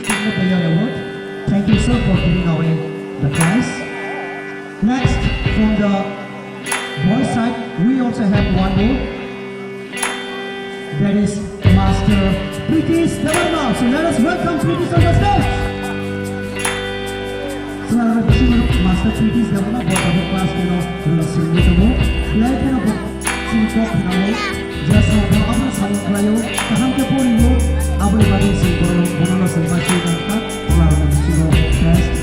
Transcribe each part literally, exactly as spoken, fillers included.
Signature Player Award. Thank you, sir, for giving away the prize. Next, from the boys' side, we also have one more. That is Master Pritish Debbarma. So let us welcome Pritish on the stage. So, aro bisingo Master Pritish Debbarma bo tabuk class ten o rwng singwi tongo. Belai kheno bo chini kok khwnao, jesa bo abono samung khlaio, kaham khe poriwo, aboni bagwi chwng bono, bonono chwng bai twi nang kha, chwla rokni bisingo best.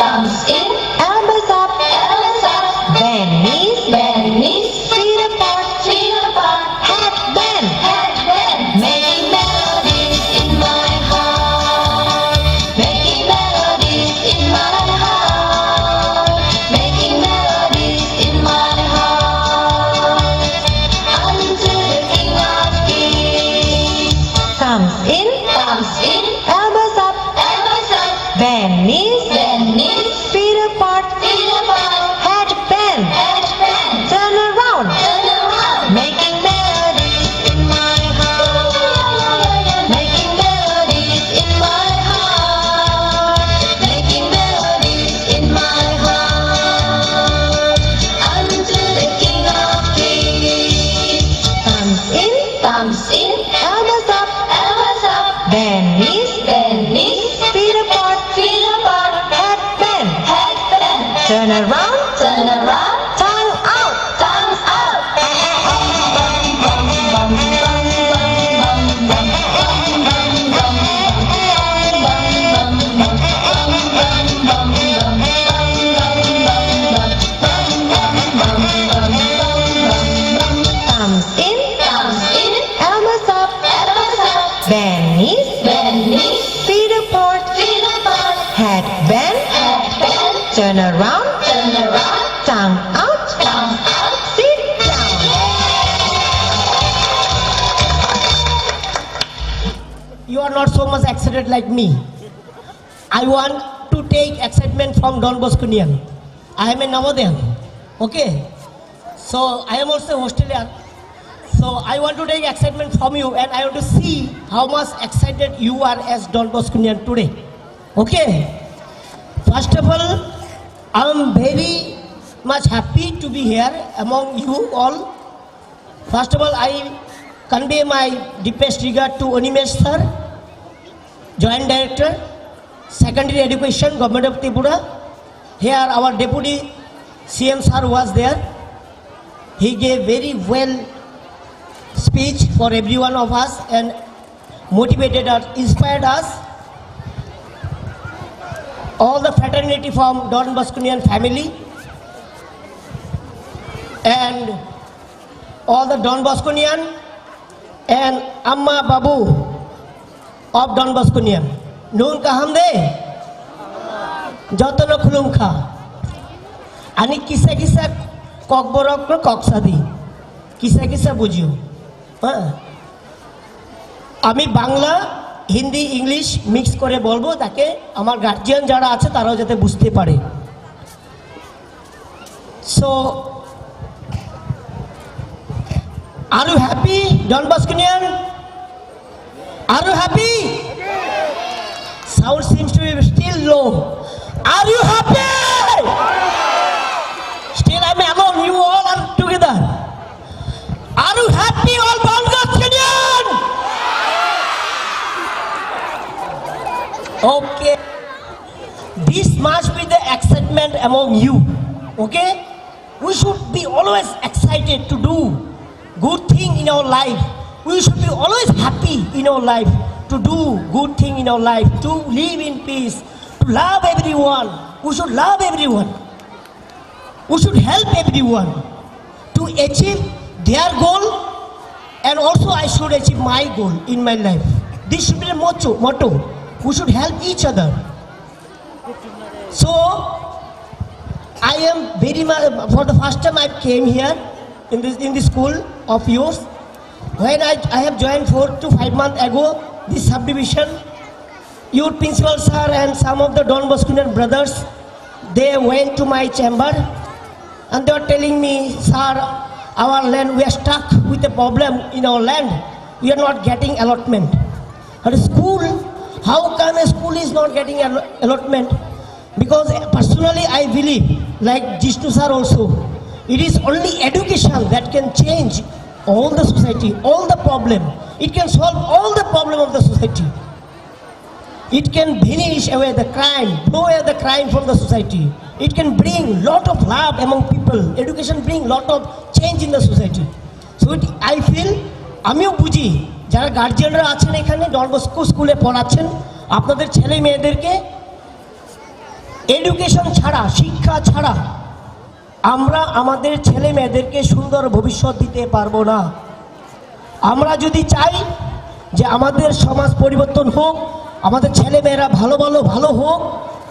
Thumbs in, elbows up, elbows up. Bend knees, bend knees. Feet apart, feet apart. Head bend, head bend. Making melodies in my heart. Making melodies in my heart. Making melodies in my heart. Unto the King of Kings. Thumbs in, thumbs in. Elbows up, elbows up. Bend knees, bend knees. Feet apart, feet apart. Head bend, head bend. Turn around, turn around. Making melodies in my heart. Making melodies in my heart. Making melodies in my heart. Unto the King of Kings. Thumbs in, thumbs in. Elbows up, elbows up. Bend knees, bend knees. Feet apart, feet apart. Head bend, head bend. Turn around, turn around. Tongue out, tongue out. Thumbs in, thumbs in. Elbows up, elbows up. Bend knees, bend knees. Feet apart, feet apart. Head bend, head bend. Turn around, turn around. Tongue out, tongue out. Sit down. You are not so much excited like me. I want to take excitement from Don Bosconian. I am a Navodaya. Okay? So I am also a hostelian. So I want to take excitement from you and I want to see how much excited you are as Don Bosconian today. Okay? First of all, I am very much happy to be here among you all. First of all, I convey my deepest regard to Animesh sir, Joint Director, Secondary Education, Government of Tripura. Here our Deputy C M sir was there. He gave very well speech for every one of us and motivated us, inspired us. All the fraternity from Don Bosconian family and all the Don Bosconian and Amma Babu of Don Bosconian. Nun kaham de? Jotono khulum kha. Ani kisa kisa kokborok no koksadi. Kisa kisa bujio. হ্যাঁ, আমি বাংলা, Hindi, English mix করে বলবো, যাতে আমার গার্জিয়ান যারা আছে তারাও যাতে বুঝতে পারে। So, are you happy, Don Bosconian? Are you happy? Sound seems to be still low. Are you happy? Still, I'm alone. You all are together. Are you happy, all Don Bosconian? Okay. This must be the excitement among you. Okay? We should be always excited to do good thing in our life. We should be always happy in our life to do good thing in our life, to live in peace, to love everyone. We should love everyone. We should help everyone to achieve their goal, and also I should achieve my goal in my life. This should be the motto, motto. We should help each other. So, I am very much, for the first time I came here in this, in this school of yours. When I, I have joined four to five months ago, this subdivision, your principal sir and some of the Don Bosconian brothers, they went to my chamber and they are telling me, "Sir, our land, we are stuck with a problem in our land. We are not getting allotment." At school, how come a school is not getting allo-, allotment? Because personally, I believe, like Jishnu sir also, it is only education that can change all the society, all the problem. It can solve all the problem of the society. It can vanish away the crime, blow away the crime from the society. It can bring lot of love among people. Education bring lot of change in the society. So it, I feel, আমিও বুঝি, যারা গার্জিয়ানরা আছেন এখানে Don Bosco স্কুলে পড়াচ্ছেন, আপনাদের ছেলে মেয়েদেরকে এডুকেশন ছাড়া, শিক্ষা ছাড়া আমরা আমাদের ছেলে মেয়েদেরকে সুন্দর ভবিষ্যৎ দিতে পারবো না। আমরা যদি চাই যে আমাদের সমাজ পরিবর্তন হোক, আমাদের ছেলে মেয়েরা ভালো ভালো ভালো হোক,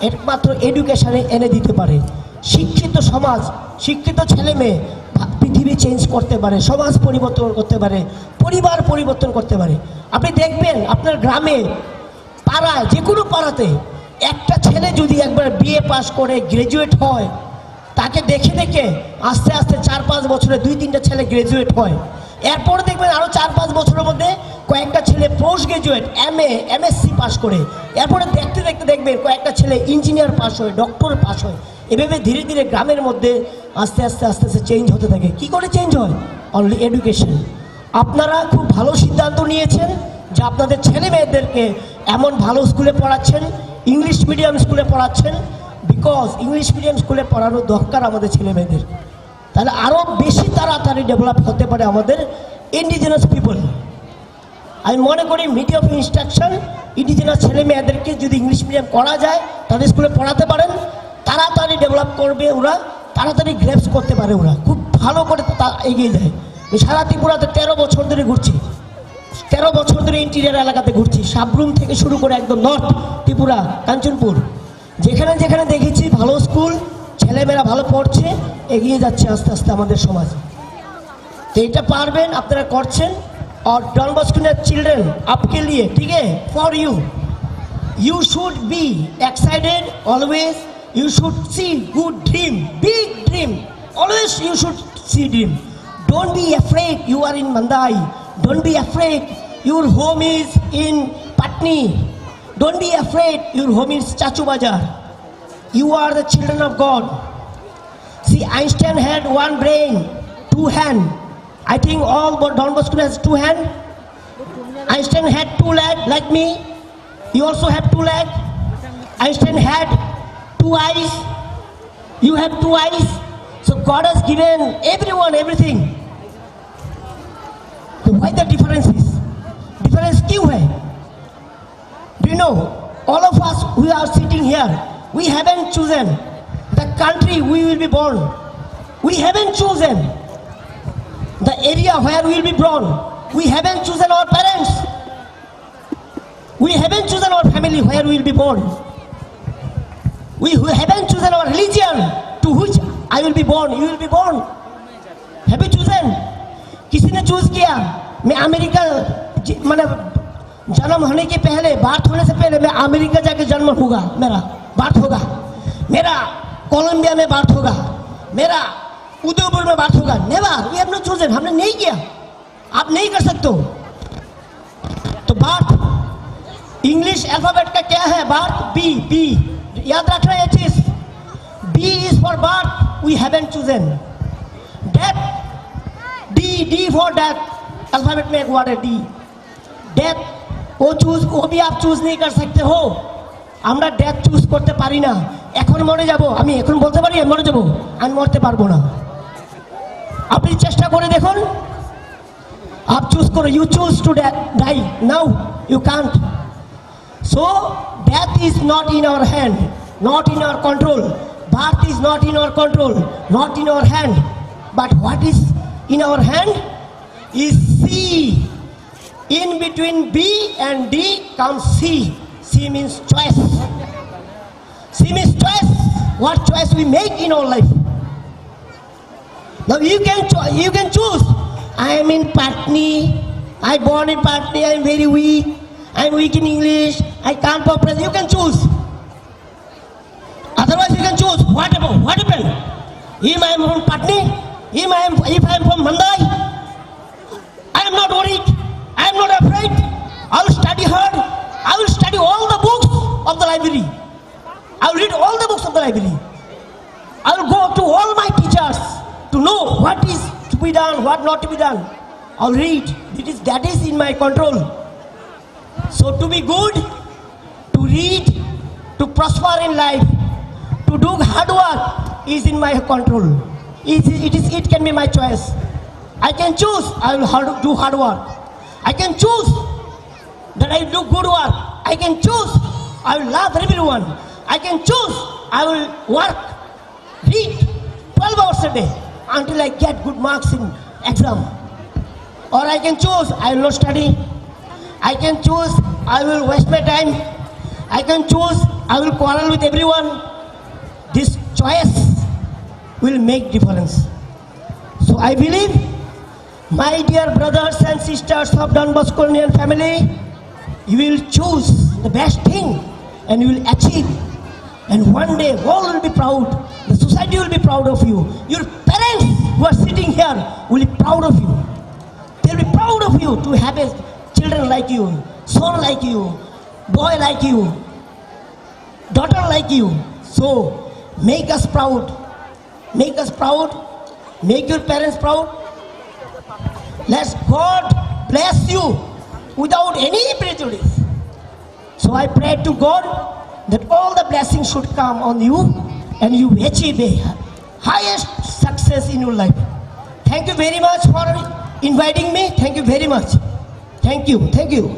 একমাত্র এডুকেশনে এনে দিতে পারে। শিক্ষিত সমাজ, শিক্ষিত ছেলে মেয়ে ভা- পৃথিবী চেঞ্জ করতে পারে, সমাজ পরিবর্তন করতে পারে, পরিবার পরিবর্তন করতে পারে। আপনি দেখবেন আপনার গ্রামে, পাড়ায়, যে কোনো পাড়াতে একটা ছেলে যদি একবার বিএ পাস করে গ্র্যাজুয়েট হয়, তাকে দেখে দেখে আস্তে আস্তে চার পাঁচ বছরে দুই তিনটা ছেলে গ্র্যাজুয়েট হয়। এরপর দেখবেন আরো চার পাঁচ বছরের মধ্যে কয়েকটা ছেলে post graduate, MA, MSc pass করে। এরপরে দেখতে দেখতে দেখবেন কয়েকটা ছেলে ইঞ্জিনিয়ার পাস হয়, ডক্টর পাস হয়। এভাবে ধীরে ধীরে গ্রামের মধ্যে আস্তে আস্তে আস্তে আস্তে চেঞ্জ হতে থাকে। কি করে চেঞ্জ হয়? Only education. আপনারা খুব ভালো সিদ্ধান্ত নিয়েছেন যে আপনাদের ছেলে মেয়েদেরকে এমন ভালো স্কুলে পড়াচ্ছেন, ইংলিশ মিডিয়াম স্কুলে পড়াচ্ছেন, বিকজ ইংলিশ মিডিয়াম স্কুলে পড়ানোর দরকার আমাদের ছেলে মেয়েদের। তাহলে আরও বেশি তাড়াতাড়ি ডেভেলপ হতে পারে আমাদের ইন্ডিজিনাস পিপল। আমি মনে করি মিডিয়াম অফ ইনস্ট্রাকশন, ইন্ডিজিনাস ছেলে মেয়েদেরকে যদি ইংলিশ মিডিয়াম করা যায়, তাদের স্কুলে পড়াতে পারেন, তাড়াতাড়ি ডেভেলপ করবে ওরা, তাড়াতাড়ি গ্র্যাস্প করতে পারে ওরা, খুব ভালো করে তা এগিয়ে যায়। আমি সারা ত্রিপুরাতে তেরো বছর ধরে ঘুরছি, তেরো বছর ধরে ইন্টেরিয়ার এলাকাতে ঘুরছি, সাবরুম থেকে শুরু করে একদম নর্থ ত্রিপুরা, কাঞ্চনপুর, যেখানে যেখানে দেখেছি ভালো স্কুল, ছেলেমেয়েরা ভালো পড়ছে, এগিয়ে যাচ্ছে আস্তে আস্তে আমাদের সমাজ। তো এটা পারবেন, আপনারা করছেন। और डॉन बॉस्को ने चिल्ड्रन आपके लिए, ठीक है, for you, you should be excited always. You should see good dream, big dream. Always you should see dream. Don't be afraid you are in Mandai. Don't be afraid your home is in Patni. Don't be afraid your home is Chachu Bazar. You are the children of God. See, Einstein had one brain, two hand. I think all Bo- Don Bosco has two hand. Einstein had two leg, like me. You also have two leg. Einstein had two eyes. You have two eyes. So God has given everyone everything. So why the difference is? Difference क्यों है? Do you know, all of us who are sitting here, we haven't chosen the country we will be born. We haven't chosen the area where we will be born. We haven't chosen our parents. We haven't chosen our family where we will be born. We, we haven't chosen our religion to which I will be born, you will be born. Have you chosen? किसी ने चूज किया? मैं अमेरिका ज- मैंने जन्म होने के पहले, बर्थ होने से पहले मैं अमेरिका जाके जन्म होगा, मेरा बर्थ होगा। मेरा कोलंबिया में बर्थ होगा, मेरा उदयपुर में बर्थ होगा। Never, we have not chosen, हमने नहीं किया। आप नहीं कर सकते हो। तो बर्थ, इंग्लिश अल्फाबेट का क्या है? Birth, B, B. याद रखना ये चीज। B is for birth, we haven't chosen. Death, D, D for death. Alphabet में एक वर्ड है डी। डेथ, वो चूज, वो भी आप चूज नहीं कर सकते हो। আমরা ডেথ চুজ করতে পারি না। এখন মরে যাব, আমি এখন বলতে পারি আমি মরে যাব, আমি মরতে পারবো না। আপনি চেষ্টা করে দেখুন। आप चूज करो, you choose to die, now you can't. So death is not in our hand, not in our control. Birth is not in our control, not in our hand. But what is in our hand is C. In between B and D comes C. C means choice. C means choice. What choice we make in our life? Now you can cho- you can choose. I am in Patni. I born in Patni. I am very weak. I am weak in English. I can't properly. You can choose. Otherwise, you can choose. What about what happened? If I am from Patni, if I am if I am from Mandai, I am not worried. I am not afraid. I will study hard. I will study all the books of the library. I will read all the books of the library. I will go to all my teachers to know what is to be done, what not to be done. I will read. It is that is in my control. So to be good, to read, to prosper in life, to do hard work is in my control. It, it is it can be my choice. I can choose. I will hard, do hard work. I can choose that I do good work. I can choose. I will love everyone. I can choose I will work, read twelve hours a day until I get good marks in exam. Or I can choose, I will not study. I can choose, I will waste my time. I can choose, I will quarrel with everyone. This choice will make difference. So I believe, my dear brothers and sisters of Don Bosco Union family, you will choose the best thing and you will achieve. And one day, world will be proud. The society will be proud of you. Your parents who are sitting here will be proud of you. They'll be proud of you to have a children like you, son like you, boy like you, daughter like you. So make us proud. Make us proud. Make your parents proud. Let God bless you without any prejudice. So I pray to God that all the blessings should come on you and you achieve a highest success in your life. Thank you very much for inviting me. Thank you very much. Thank you. Thank you.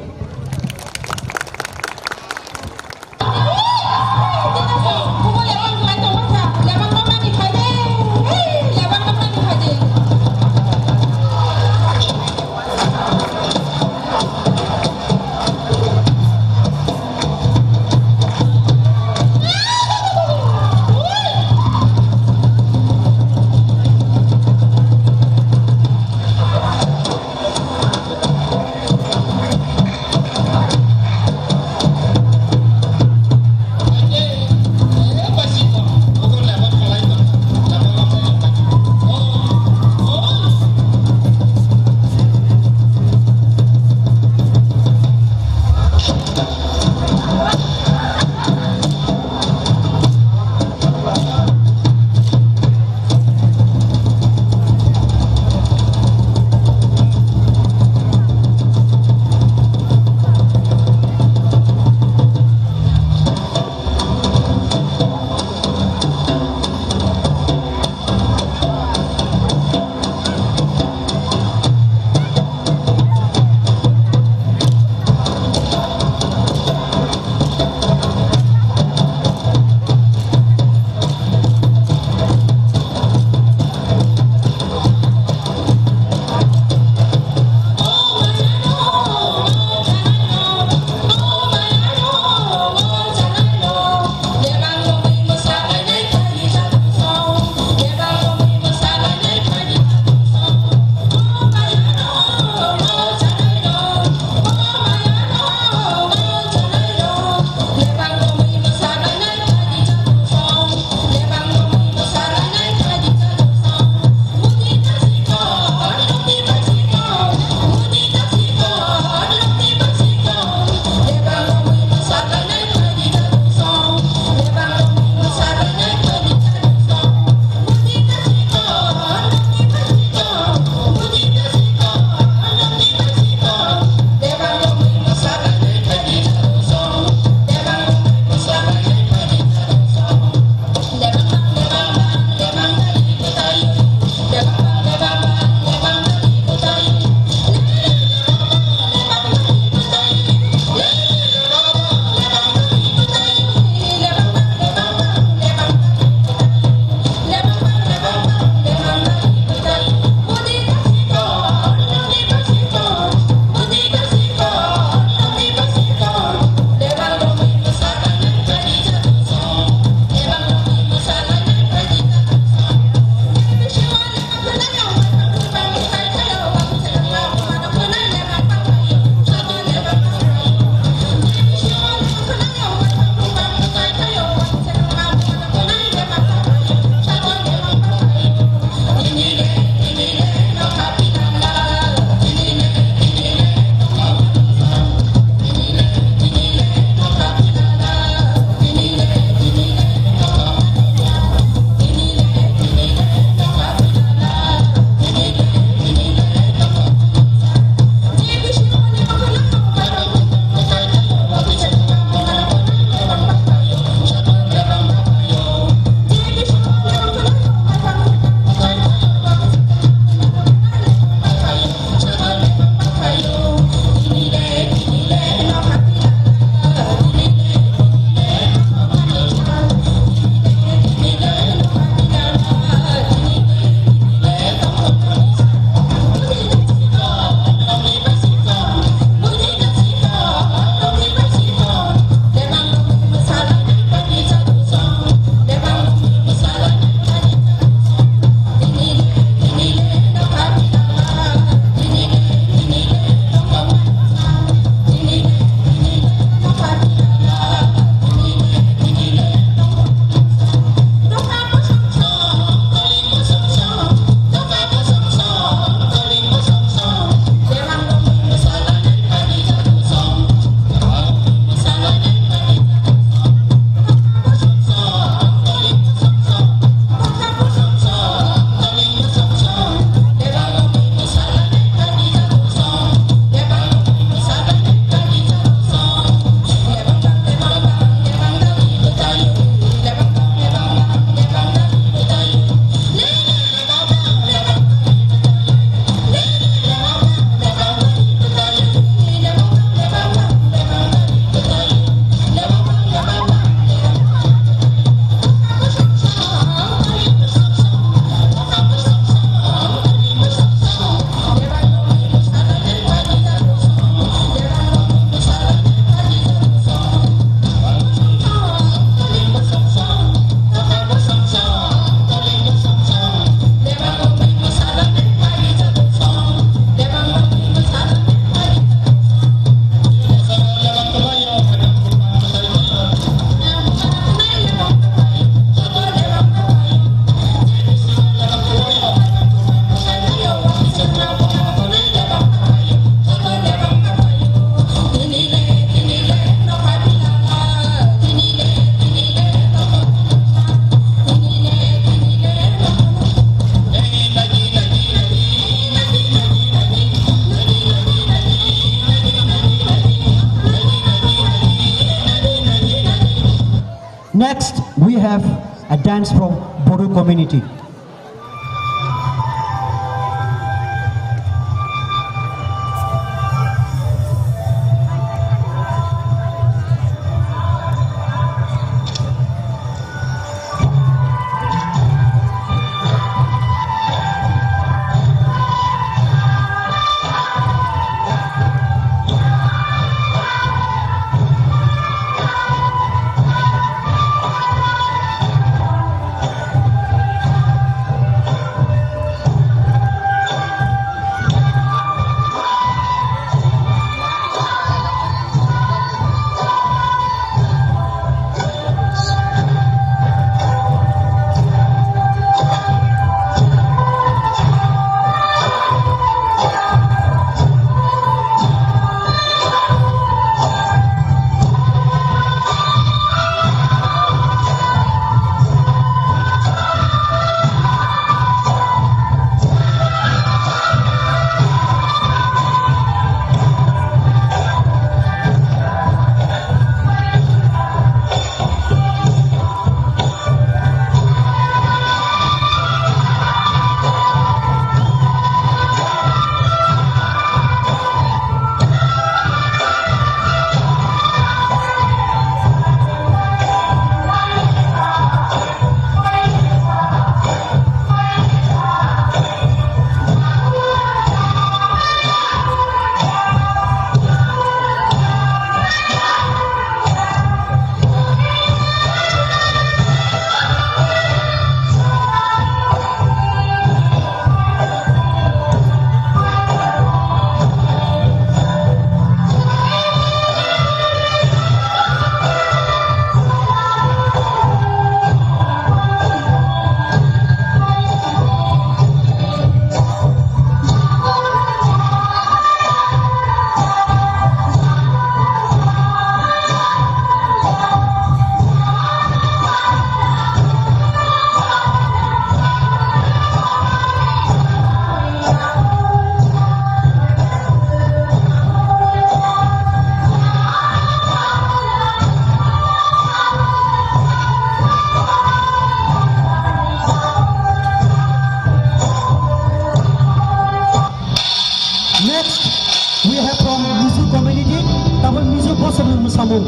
Dance from Bodo community. Next, we have from Mizo community, tabuk Mizo Bosongni mwsamung.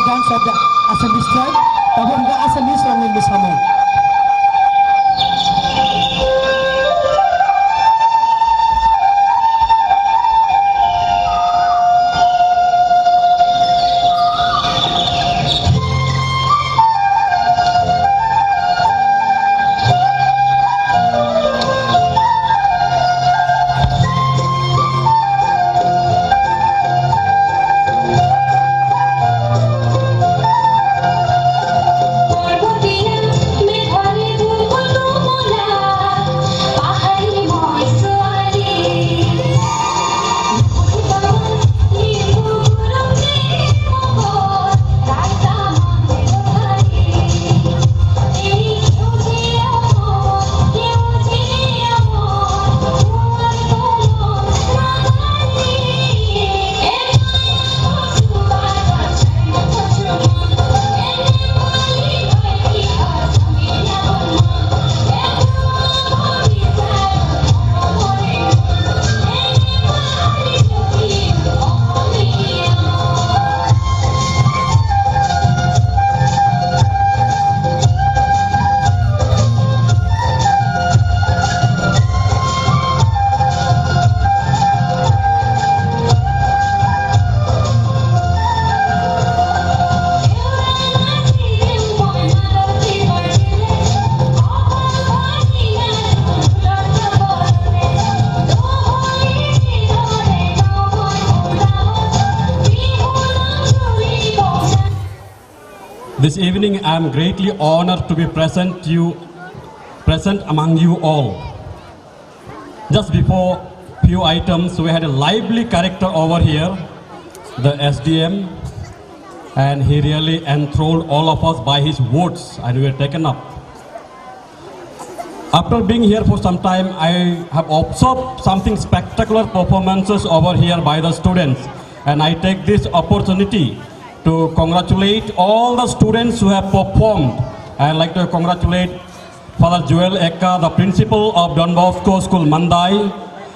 Dance of the Assamese tribe, tabuk hwnkhe Assamese rokni mwsamung. This evening, I am greatly honored to be present to you, present among you all. Just before few items, we had a lively character over here, the S D M, and he really enthralled all of us by his words, and we were taken up. After being here for some time, I have observed something spectacular performances over here by the students, and I take this opportunity to congratulate all the students who have performed. I like to congratulate Father Joel Ekka, the principal of Don Bosco School Mandai,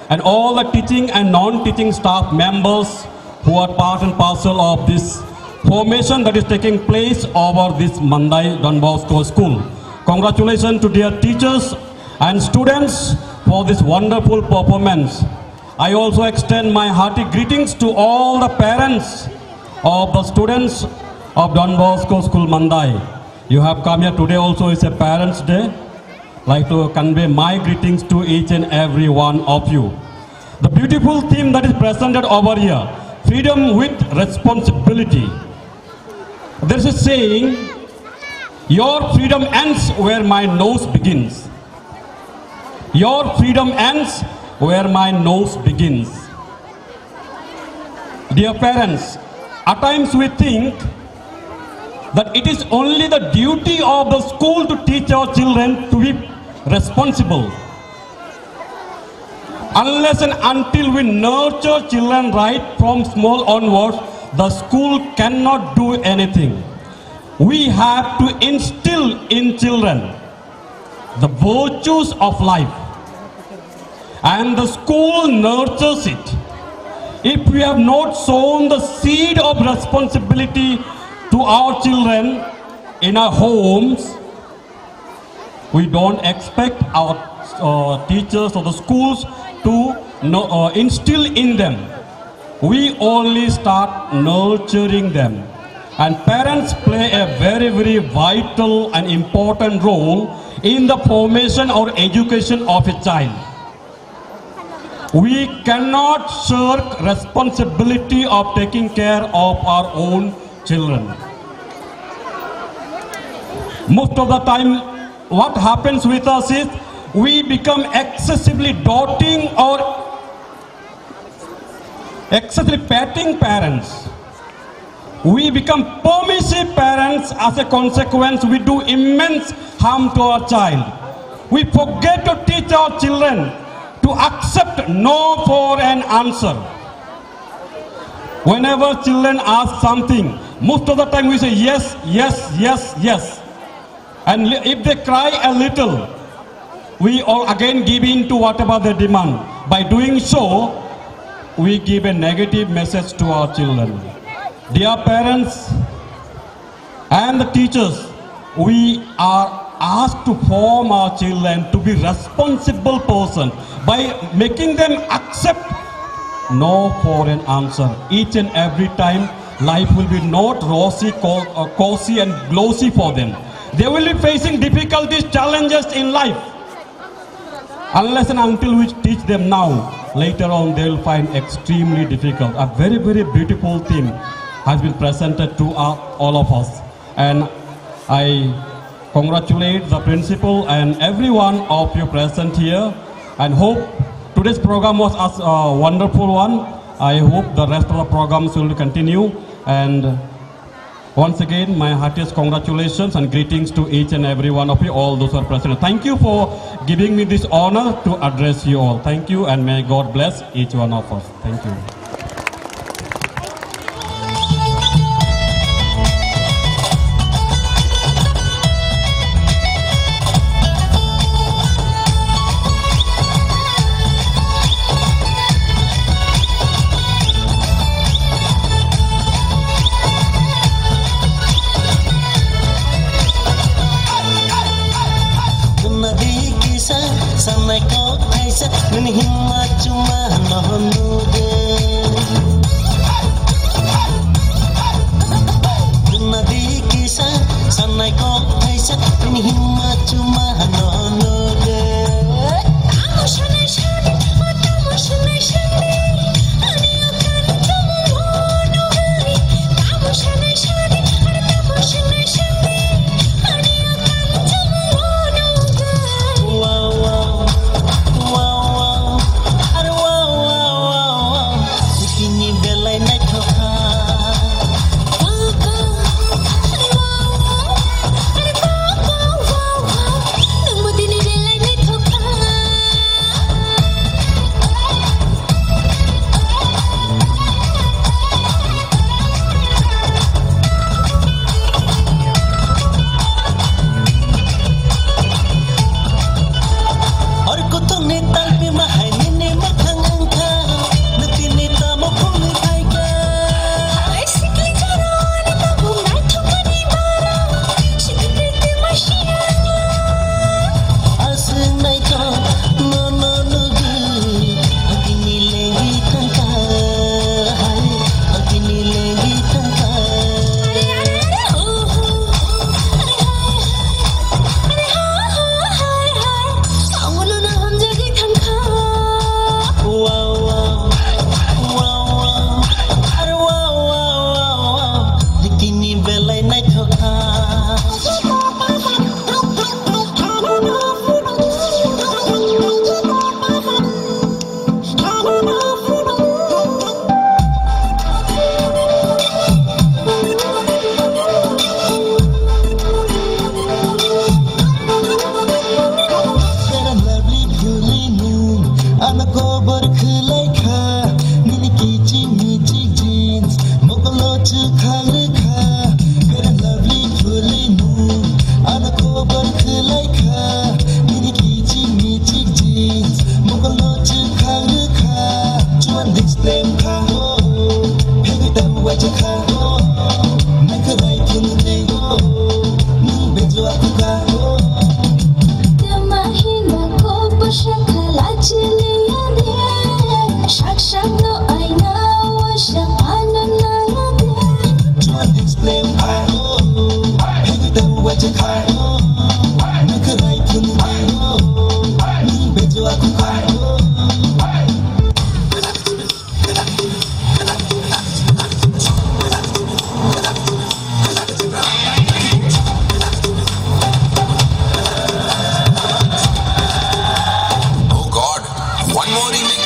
and all the teaching and non-teaching staff members who are part and parcel of this formation that is taking place over this Mandai Don Bosco School. Congratulations to dear teachers and students for this wonderful performance. I also extend my hearty greetings to all the parents of the students of Don Bosco School Mandai. You have come here today also, is a parents' day. Like to convey my greetings to each and every one of you. The beautiful theme that is presented over here, freedom with responsibility. There's a saying, "Your freedom ends where my nose begins." Your freedom ends where my nose begins. Dear parents, at times we think that it is only the duty of the school to teach our children to be responsible. Unless and until we nurture children right from small onwards, the school cannot do anything. We have to instill in children the virtues of life, and the school nurtures it. If we have not sown the seed of responsibility to our children in our homes, we don't expect our, uh, teachers or the schools to know, uh, instill in them. We only start nurturing them. And parents play a very, very vital and important role in the formation or education of a child. We cannot shirk responsibility of taking care of our own children. Most of the time, what happens with us is we become excessively doting or excessively petting parents. We become permissive parents. As a consequence, we do immense harm to our child. We forget to teach our children to accept no for an answer. Whenever children ask something, most of the time we say, "Yes, yes, yes, yes." And li-, if they cry a little, we all again give in to whatever they demand. By doing so, we give a negative message to our children. Dear parents, And the teachers, we are asked to form our children to be responsible person by making them accept no for an answer. Each and every time, life will be not rosy, co- uh, cozy and glossy for them. They will be facing difficulties, challenges in life. Unless and until we teach them now, later on they will find extremely difficult. A very, very beautiful theme has been presented to, uh, all of us. And I congratulate the principal and every one of you present here, and hope today's program was as a wonderful one. I hope the rest of the programs will continue. And once again, my heartiest congratulations and greetings to each and every one of you, all those who are present. Thank you for giving me this honor to address you all. Thank you, and may God bless each one of us. Thank you. Tuma di kisa, sanai kok kaisa, nini himma chuma no nude. Tuma di kisa, sanai kok kaisa, nini himma chuma no nude. Tamo sanai sani, o tamo sanai sani, ani o kani tamo no nude. Tamo sanai sani, ani tamo sanai sani. Wow, wow, wow, wow, are wow, wow, wow, wow. Sitini belai naithok kha. Nangbo tini belai naithok kha. Hor kutung ni talpi mahai nini makhang wngkha, nutini tamo phungni phaikha. Ai sikli jora ani tabuk naithok ani bara, sikli priti masi ang. Aswk naithok nono nugwi, agini lengwi thangkha, hai, agini lengwi thangkha. Are, are, are, oh, oh, oh, are, hai, hai, are, ha, ha, hai, hai. Ang nono hamjagwi thangkha. Wow, wow, wow, wow, are wow, wow, wow, wow. Nitini belai naithok kha. Bera lovely phulwi nwng ano kobor khwlai kha, nini kiching miching jeans mokolo chwkhang rwkha. Bera lovely phulwi nwng ano kobor khwlai kha, nini kiching miching jeans mokolo chwkhang rwkha. Chuan display kha, oh, phegwi tabu wacha kha, oh, naikha rai phunukni, oh, nwng bejo aku kha, oh. Tama hima ko pasha khala chili ade, shak shak no aina washa ana nang ade. Chuan display kha, oh, phegwi tabu wacha kha, oh, naikha rai phunukni, oh, nwng bejo aku kha, oh. Oh God, one more remix.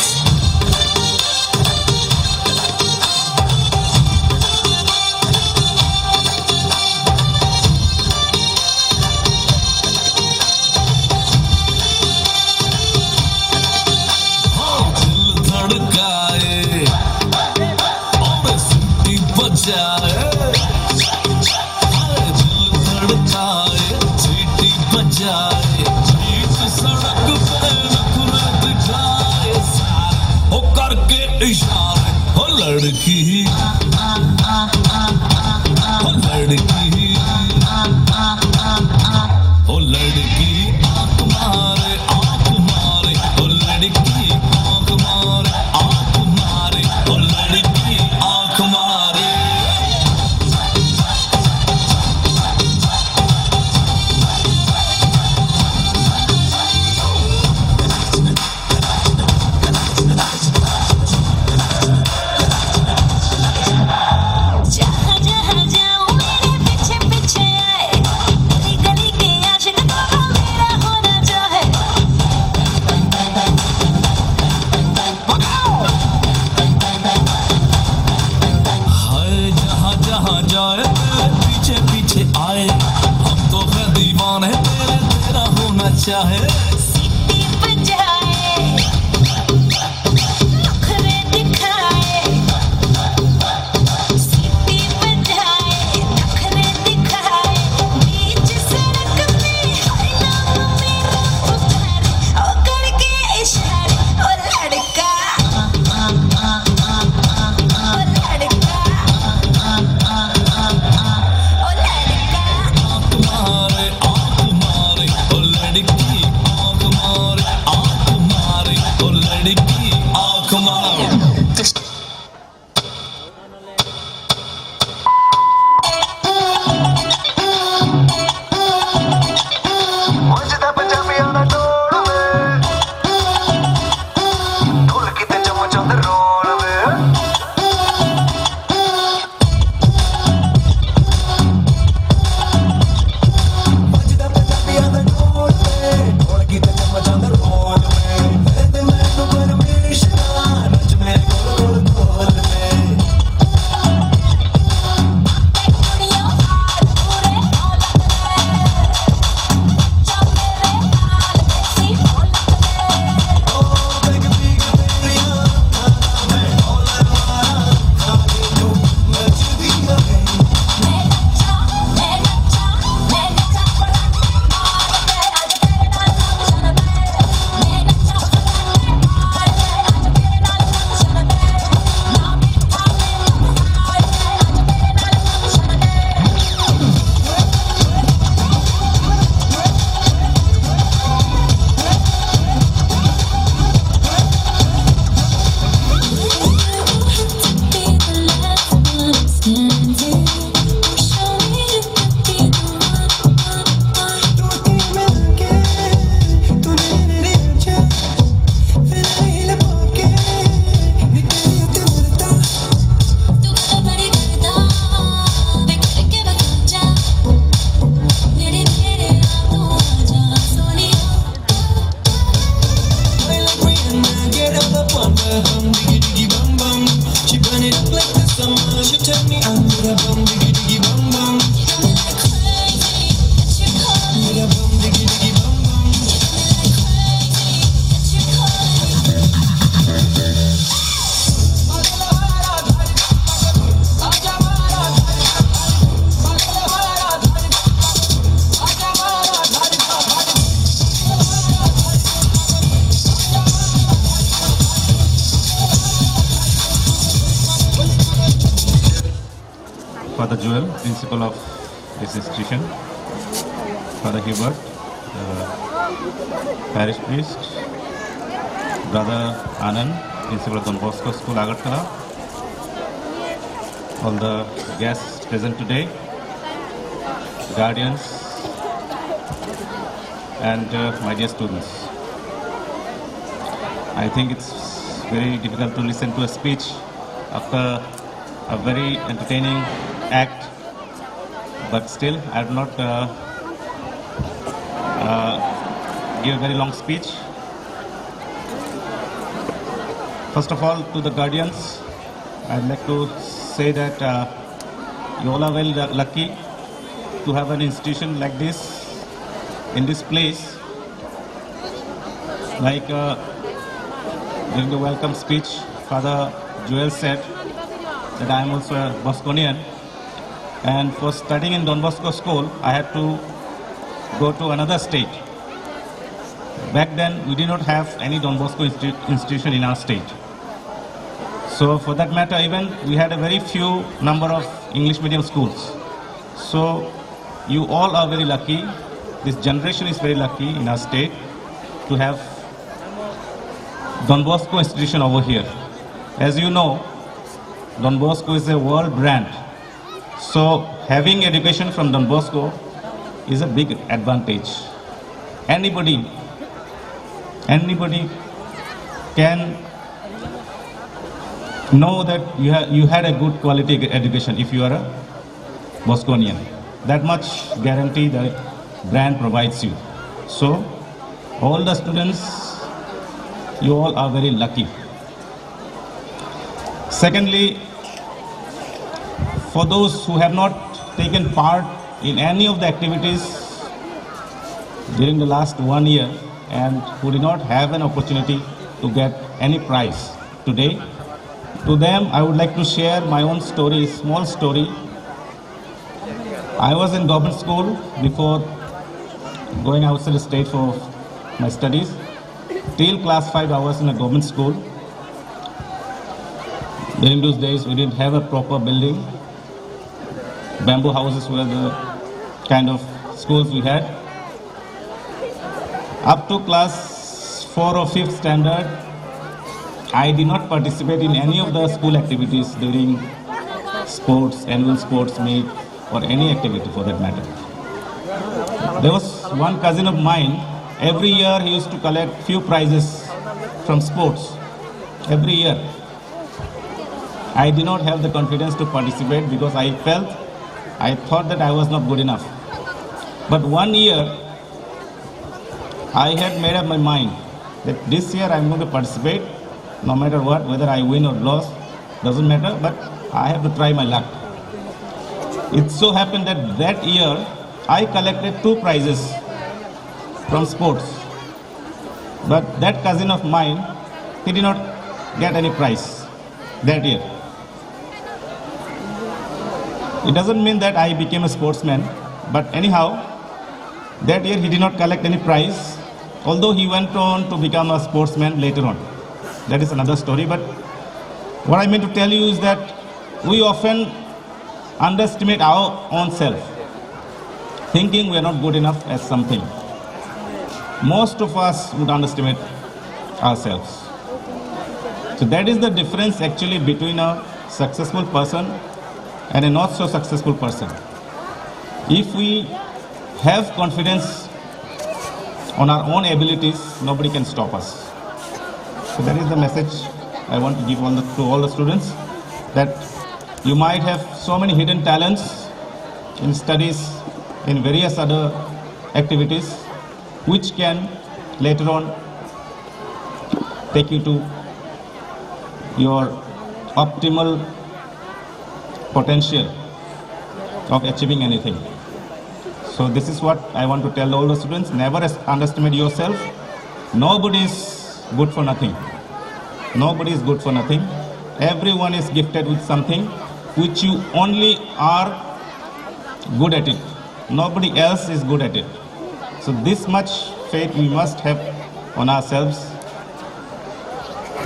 दिल धड़काए, और सीटी बजाए, हाय दिल धड़काए, सीटी बजाए, बीच सड़क पे नखरे दिखाए सारे, ओ करके इशारे, ओ लड़की, ओ लड़की। Father Joel, principal of this institution, Father Hubert, uh, parish priest, Brother Anand, principal of Don Bosco School, Agartala, all the guests present today, guardians, and, uh, my dear students. I think it's very difficult to listen to a speech after a very entertaining act, but still, I have not, uh, uh, give a very long speech. First of all, to the guardians, I'd like to say that, uh, you all are very lu-, lucky to have an institution like this in this place. Like, uh, during the welcome speech, Father Joel said that I am also a Bosconian, and for studying in Don Bosco school, I had to go to another state. Back then, we did not have any Don Bosco insti-, institution in our state. So, for that matter, even we had a very few number of English medium schools. So, you all are very lucky. This generation is very lucky in our state to have Don Bosco institution over here. As you know, Don Bosco is a world brand. So, having education from Don Bosco is a big advantage. Anybody, anybody can know that you ha-, you had a good quality education if you are a Bosconian. That much guarantee the brand provides you. So, all the students, you all are very lucky. Secondly, for those who have not taken part in any of the activities during the last one year and who did not have an opportunity to get any prize today, to them I would like to share my own story, small story. I was in government school before going outside the state for my studies. Till class five, I was in a government school. During those days, we didn't have a proper building. Bamboo houses were the kind of schools we had. Up to class four or fifth standard, I did not participate in any of the school activities during sports, annual sports meet, or any activity for that matter. There was one cousin of mine, every year he used to collect few prizes from sports. Every year. I did not have the confidence to participate because I felt, I thought that I was not good enough. But one year, I had made up my mind that this year I am going to participate, no matter what, whether I win or lose, doesn't matter, but I have to try my luck. It so happened that that year I collected two prizes from sports, but that cousin of mine, he did not get any prize that year. It doesn't mean that I became a sportsman, but anyhow, that year he did not collect any prize, although he went on to become a sportsman later on. That is another story, but what I mean to tell you is that we often underestimate our own self, thinking we are not good enough as something. Most of us would underestimate ourselves. So that is the difference actually between a successful person and a not so successful person. If we have confidence on our own abilities, nobody can stop us. So that is the message I want to give all the, to all the students, that you might have so many hidden talents in studies, in various other activities, which can later on take you to your optimal potential of achieving anything. So this is what I want to tell all the students. Never es- underestimate yourself. Nobody is good for nothing. Nobody is good for nothing. Everyone is gifted with something which you only are good at it. Nobody else is good at it. So this much faith we must have on ourselves.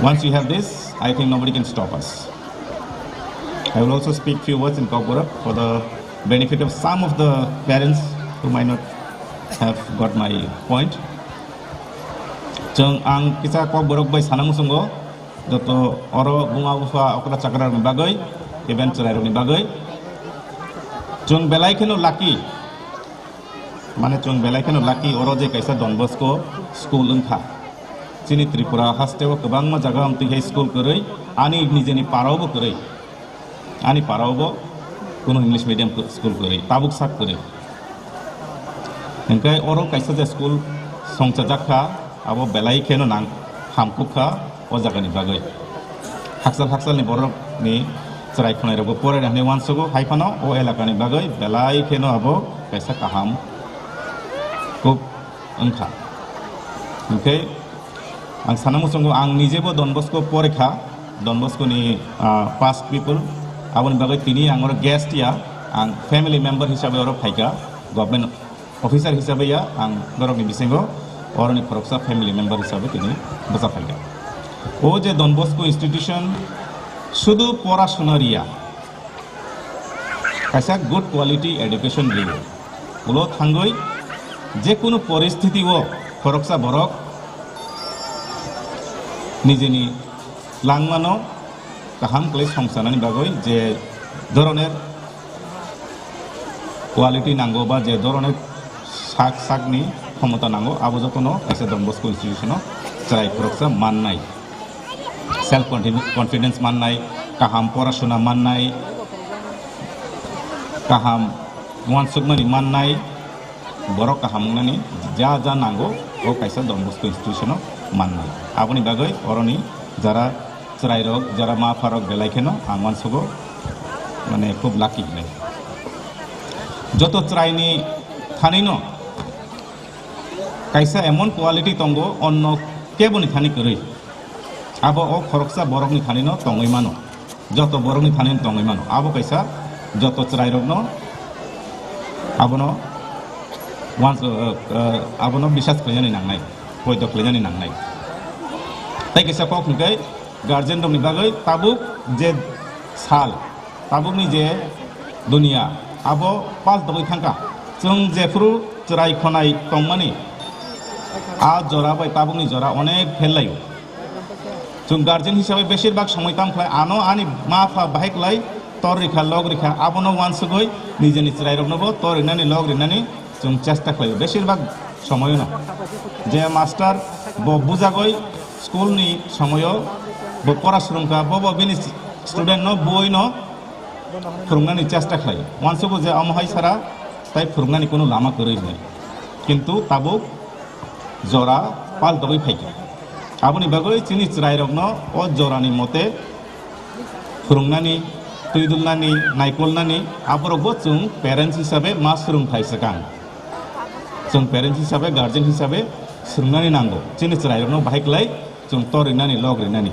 Once you have this, I think nobody can stop us. I will also speak few words in Kokborok for the benefit of some of the parents who might not have got my point. Chwng ang kisa Kokborok bai sana muchungo, joto oro buma bupha okra chakra rokni bagwi, even chwrai rokni bagwi. Chwng belai kheno lucky, mane chwng belai kheno lucky oro je kaisa Don Bosco school wngkha. Chini Tripura hasteo kwbangma jaga amtwi hai school kwrwi, ani nijeni parao bo kwrwi. Ani parao bo kuno English medium school kwrwi, tabuk sak kwrwi. Hingke oro kaisa je school songchajak kha, abo belai kheno nang hamkuk kha o jagani bagwi. Hakchal hakchalni borokni chwrai khwnai rokbo poraina hinwi uansugo, hai phano o elakani bagwi belai kheno abo kaisa kaham kuk wngkha. Hingke ang sana muchungo, ang nijebo Don Bosco porekha, Don Bosco ni, ah, past people, aboni bagwi tini ang oro guest ya, ang family member hisabe oro phaikha, government officer hisabe ya, ang norokni bisingo oroni khoroksa family member hisabe tini bwsa phaikha. O je Don Bosco institution sudu porasuna riya, kaisa good quality education rio. Ulo thangwi jekunu poristiti o khoroksa borok nijeni langmano kaham khlai songchanani bagwi je dhoroner quality nango ba je dhoroner sak sakni khomota nango, abo jotono kaisa Don Bosco institution o chwrai khoroksa mannai. Self confidence mannai, kaham porasuna mannai, kaham uansukmani mannai, borok kaham wngnani ja ja nango, o kaisa Don Bosco institution o mannai. Aboni bagwi oroni jara chwrairok, jara ma pharok belai kheno ang uansugo, mane, khub lucky hinwi. Joto chwraini thanino kaisa emon quality tongo, onno keboni thani kwrwi. Abo o khoroksa borokni thanino tongwi mano, joto borokni thanino tongwi mano. Abo kaisa joto chwrairokno abono uans-, uh, uh, abono bisas khlainani nangnai, poito khlainani nangnai. Tai kaisa kok hwnkhe guardian rokni bagwi tabuk je sal, tabukni je duniya, abo pal togwi thangkha. Chwng jephuru chwrai khonai tongmani, a jora bai tabukni jora onek phel laio. Chwng guardian hisabe besir bak somoi tam khlai, ano ani ma pha bahai klai tor rikha, log rikha, abono uansugwi nijeni chwrairoknobo tor rinani, log rinani chwng chesta khlaio. Besir bak somoyono je master bo bujagwi school ni somoyo bo pora swrwngkha, bo bo bini student no buino phwrwngnani chesta khlai. Uansugo je omo hai sara tai phwrwngnani kunu lama kwrwi hinwi. Kintu tabuk jora pal togwi phaikha. Aboni bagwi chini chwrairokno o jorani mote phwrwngnani, twidulnani, naikolnani, aborokbo chwng parents hisabe ma swrwngthai swkang. Chwng parents hisabe, guardian hisabe swrwngnani nango. Chini chwrairokno bahai klai chwng tor rinani, log rinani.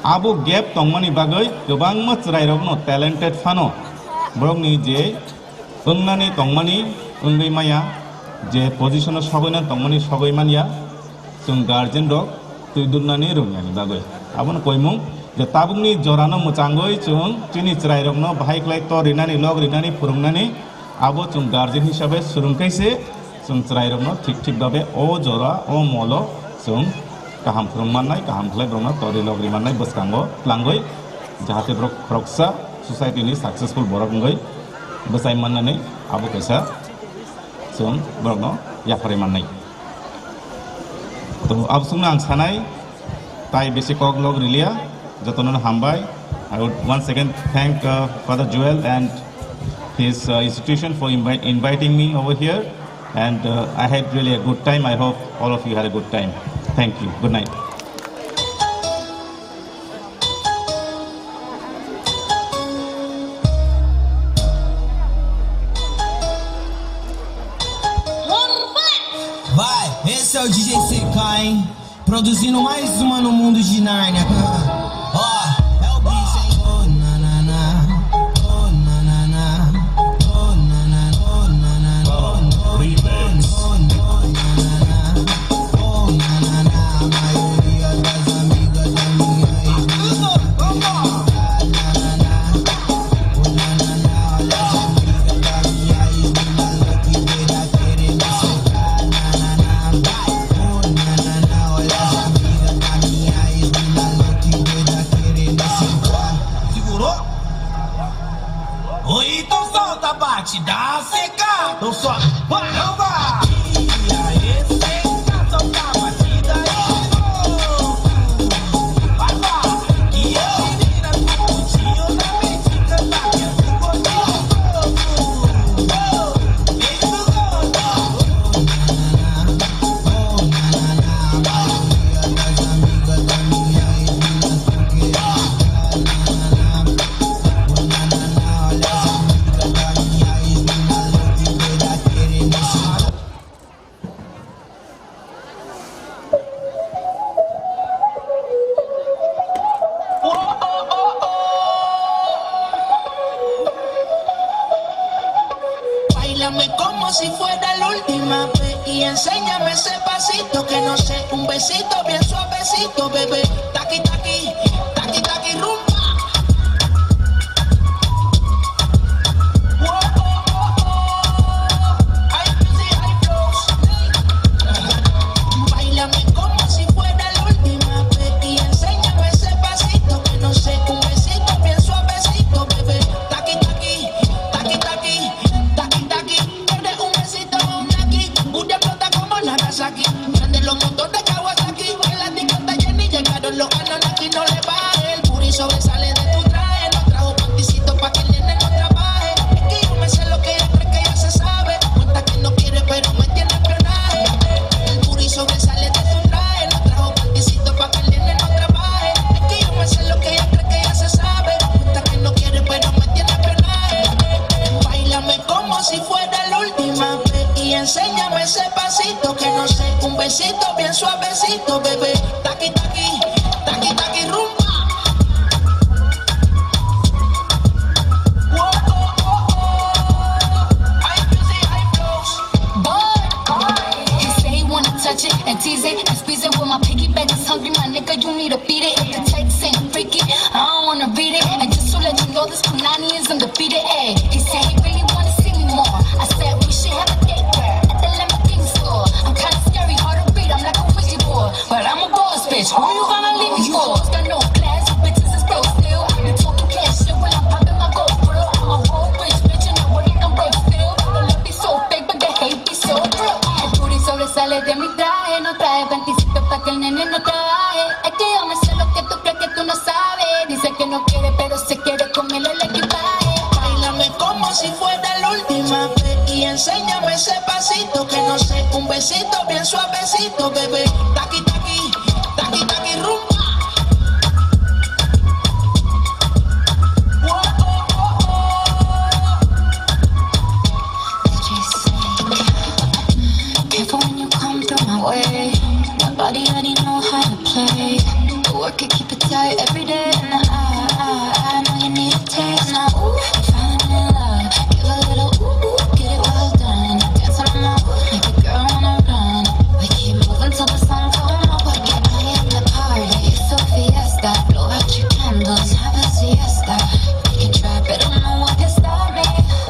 Abo gap tongmani bagwi kwbangma chwrairokno talented phano borokni je wngnani tongmani wngwi maya, je position o sogwi nani tongmani sogwi manya, chwng guardian rok twi dulnani rwngnani bagwi. Abono koimung je tabukni jorano mwchangwi chwng chini chwrairokno bahai klai tor rinani, log rinani, phwrwngnani, abo chwng guardian hisabe swrwngkhe se chwng chwrairokno thik thik babe o jora, o molo chwng kaham phwrwng mannai, kaham khlai borokno tor ri log ri mannai bwskango twlangwi, jahate borok khoroksa society ni successful borok wngwi bwchai mannani abo kaisa chwng borokno yapharwi mannai. To abosongno ang sanai, tai besi kok log rilia, jotono hambai. I would once again thank, uh, Father Joel and his, uh, institution for invite, inviting me over here, and, uh, I had really a good time. I hope all of you had a good time. Thank you. Good night. É o D J C K, hein? Produzindo mais uma no mundo de Nárnia. Ó, é o bicho, hein? Oh, na, na, na. Oh, na, na, na. Oh, na, na, na. Oh, na, na, na. Oh, na, na, na. Remix. Oh, na, na, na. Oh, na, na, na. A maioria das amigas da minha ex-mina. Na, na, na. Oh, na, na, na. Olha as amigas da minha ex-mina louca e doida querendo sentar. Na, na, na. Segurou? Ou então solta, bate, dá seca. Então sobe, vai, não vai. E aí, seca, solta a batida aí. Vai, vai. E as meninas curtindo na medida, tá vendo o gordinho. Báilame como si fuera la última vez y enséñame ese pasito que no sé, un besito bien suavecito, bebé. Taqui, taqui, taqui, taqui, rumba. Báilame como si fuera la última vez y enséñame ese pasito que no sé, un besito bien suavecito, bebé. Taqui, taqui, taqui, taqui, taqui, taqui. Quiere un besito, un taqui, un de flota como Nagasaki. Prende los motores Kawasaki, el latino está lleno y llegaron los Anunnaki, no le baje. El booty sobresale de tu traje, no trajo panticito pa' que el nene no trabaje. Es que yo me sé lo que ella cree que ya se sabe. Cuenta que no quiere, pero me tiene espionaje. El booty sobresale de tu traje, no trajo panticito pa' que el nene no trabaje. Es que yo me sé lo que ella cree que ya se sabe. Cuenta que no quiere, pero me tiene espionaje. Báilame como si fuera la última vez y enséñame ese pasito que no sé, un besito bien suavecito, bebé. Taqui, taqui, taqui, taqui, rumba. Boy, he say he wanna touch it and tease it and squeeze it. With my piggyback is hungry, my nigga, you need to feed it. If the text ain't freaky, I don't wanna read it. And just to let you know, this Punani is undefeated. Ayy, he said he really wanna see me more. I said we should have a date where at the Lamborghini store. I'm kinda scary, hard to read, I'm like a Ouija board. But I'm a boss bitch, who you gonna leave me for? Got no class, you bitches is broke still. You talking cash shit when I'm popping my GoPro. I'm a whole rich bitch and I work, I'm broke still. The love be so fake, but the hate be so real. El booty sobresale de mi traje, no traje panticito pa' que el nene no trabaje. Es que yo me sé lo que tú crees que tú no sabes. Dice que no quiere, pero se quiere comer el equipaje. Báilame como si fuera la última vez y enséñame ese pasito que no sé, un besito bien suavecito, bebé. Taqui, taqui, taqui, taqui, rumba. Careful when you come through my way. My body already know how to play. The work it, keep it tight every day. And I, I, I know you need a taste. Now, ooh, I'm falling in love. Give a little ooh, ooh, get it well done. Dance on my ooh, make the girl wanna run. We keep moving till the sun come up. I am the party, it's a fiesta. Blow out your candles, have a siesta. We can try, but don't know what can stop me.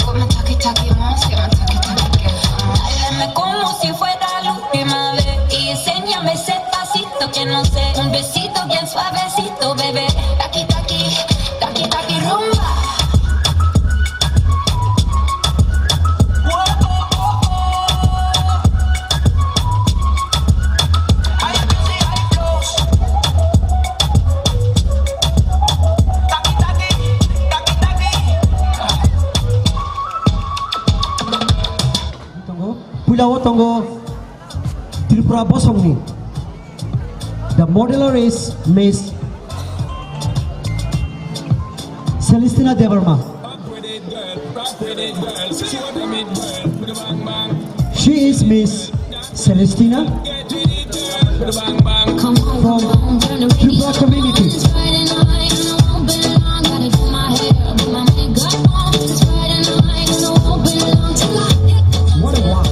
With my talkie talkie wants, yeah, my talkie talkie gives. Báilame como si fuera la última vez y enséñame ese pasito que no sé. Un besito bien suavecito, bebé. Taqui, taqui, taqui, taqui, rumba. Tongo, puila o tongo Tripura bosongni. The modeler is Miss Celestina Debbarma. She is Miss Celestina from Tripura community. What a wow.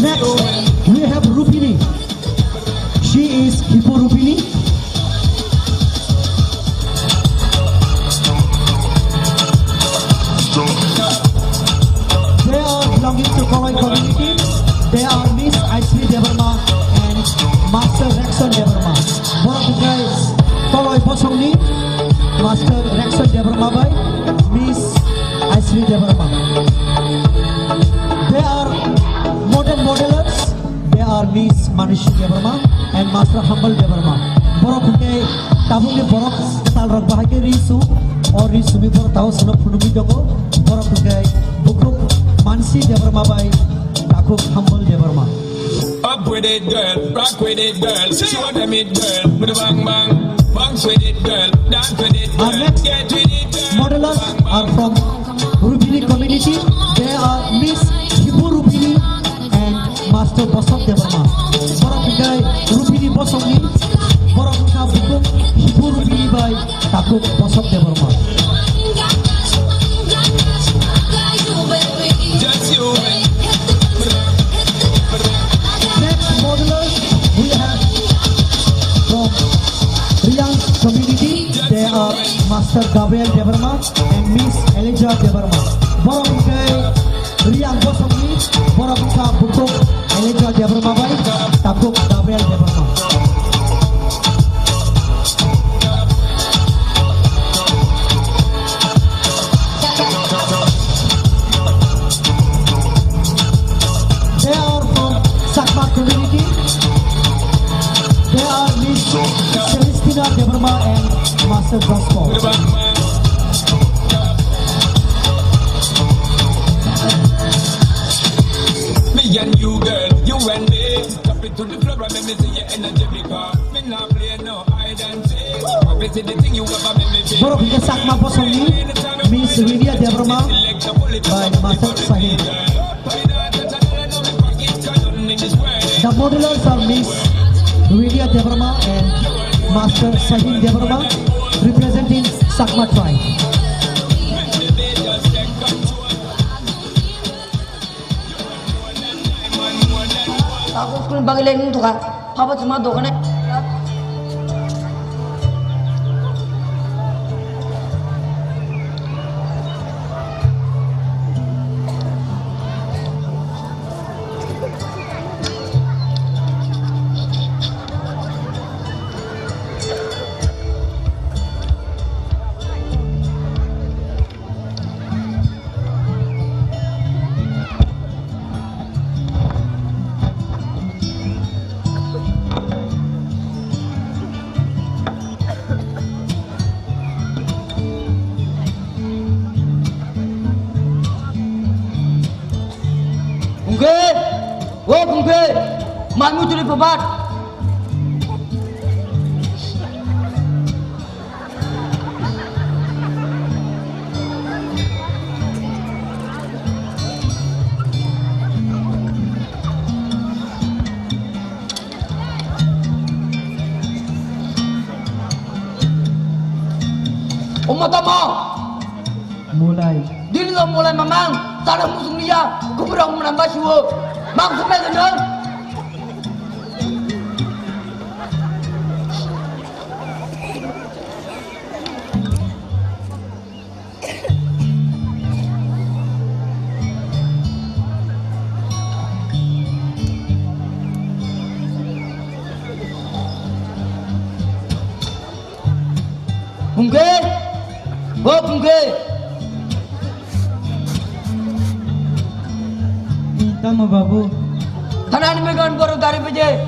Next, we have Rupini. She is Hipu Rupini. They are belonging to Koloi community. They are Miss Aisri Debbarma and Master Rexon Debbarma. Borok hwnkhe Koloi bosongni Master Rexon Debbarma bai Miss Aisri Debbarma. They are modern modelers. They are Miss Manishi Debbarma and Master Humble Debbarma. Borok hwnkhe tabukni borok kwtal rok bahai khe ri su, o ri sumi borok tao suno phunugwi tongo. Borok hwnkhe bukhuk Mansi Debbarma bai takhuk Humble Debbarma. Up with it, girl. Rock with it, girl. Show them it, girl. With a bang bang. Bounce with it, girl. Dance with it, girl. Our next modelers are from Rupini community. They are Miss Hipu Rupini and Master Bosok Debbarma. Borok hwnkhe Rupini bosongni, borok wngkha bukhuk Hipu Rupini bai takhuk Bosok Debbarma. Next modelers we have from Riyang community. They are Master Gabriel Debbarma and Miss Elijah Debbarma. Borok hwnkhe Riyang bosongni, borok wngkha bukhuk Elijah Debbarma bai takhuk Gabriel Debbarma. They are from Chakma community. They are Miss Celestina Debbarma and Master Gospel. Me and you, girl, you and me. Drop it to the floor and make me see your energy because me not play no hide and seek. If it's the thing you ever make me feel. Borok hwnkhe Chakma bosongni Miss Vidya Debbarma by Master Sahil. The modelers are Miss Vidya Debbarma and Master Sahil Debbarma, representing Chakma tribe. Aku school bagi lain tu kan, papa cuma dokan. Bungke, o bungke, manmu tuli papat. Omo tamo? Mulai. Dini lo mulai mamang, tara musung liya, kubura umran basiwo. Mang kumai gendong. Pungke, o Pungke. Tamo babu. Thanani megan boro dari beje.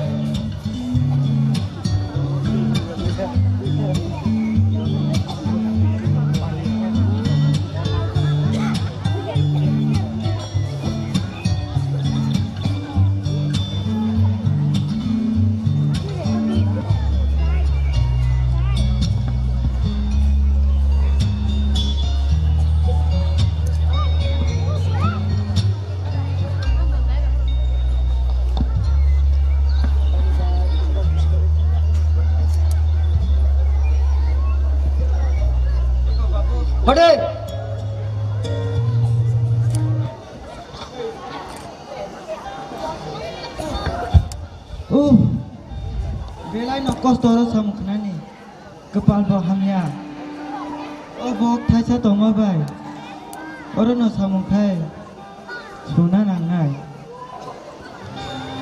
Hode! Uff, belai no kosto oro samung khnani. Kwpal bo hamya. O bok thaisa tongma bai. Oro no samung khai suna nangnai.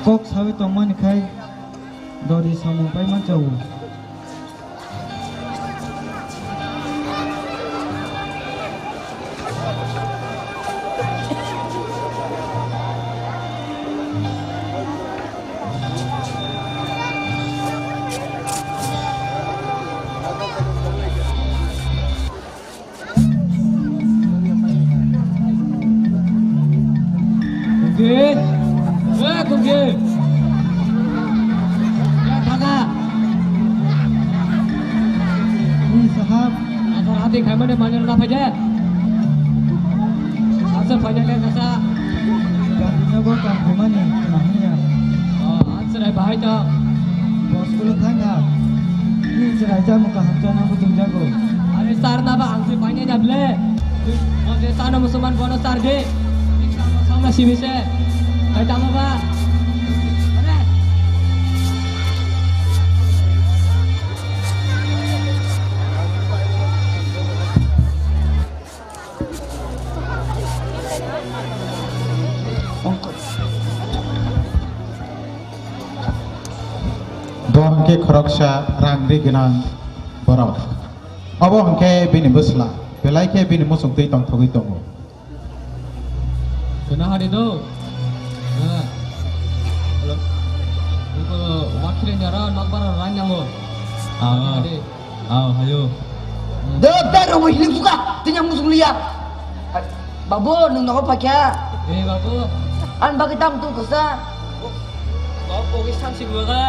Kok sawi tongmani khai dori samung pai manjago. Kungki. Eh, Kungki. Ya, thaka. Ni sahab. Asal hati khaimani manya na phaja. Asal phaja le kasa. Jati nyogo tang khaimani, nahnya. Oh, asal bahai ta. Bos kulo thangka. Ni chwrai cha muka hamcha na muchung jago. Are sar na ba ang si panya jable. Mo je sano musulman bono sar de. Sama si bise. Kai tamo ba. Are. Bo hwnkhe khoroksa rang ri gwnang borok. Obo hwnkhe bini bwsla, belai khe bini muchung twi tongthogwi tongo. Kena hari do. Nah. Iko wakil nyara nakbar rang nyango. Ah. Hari. Aw, hayo. Dek, dek, rong hilik suka, tinya musung liya. Babu, nung nogo pakya. Eh, babu. An bagi tam tu kesa. Babu, bagi sang si gua ga.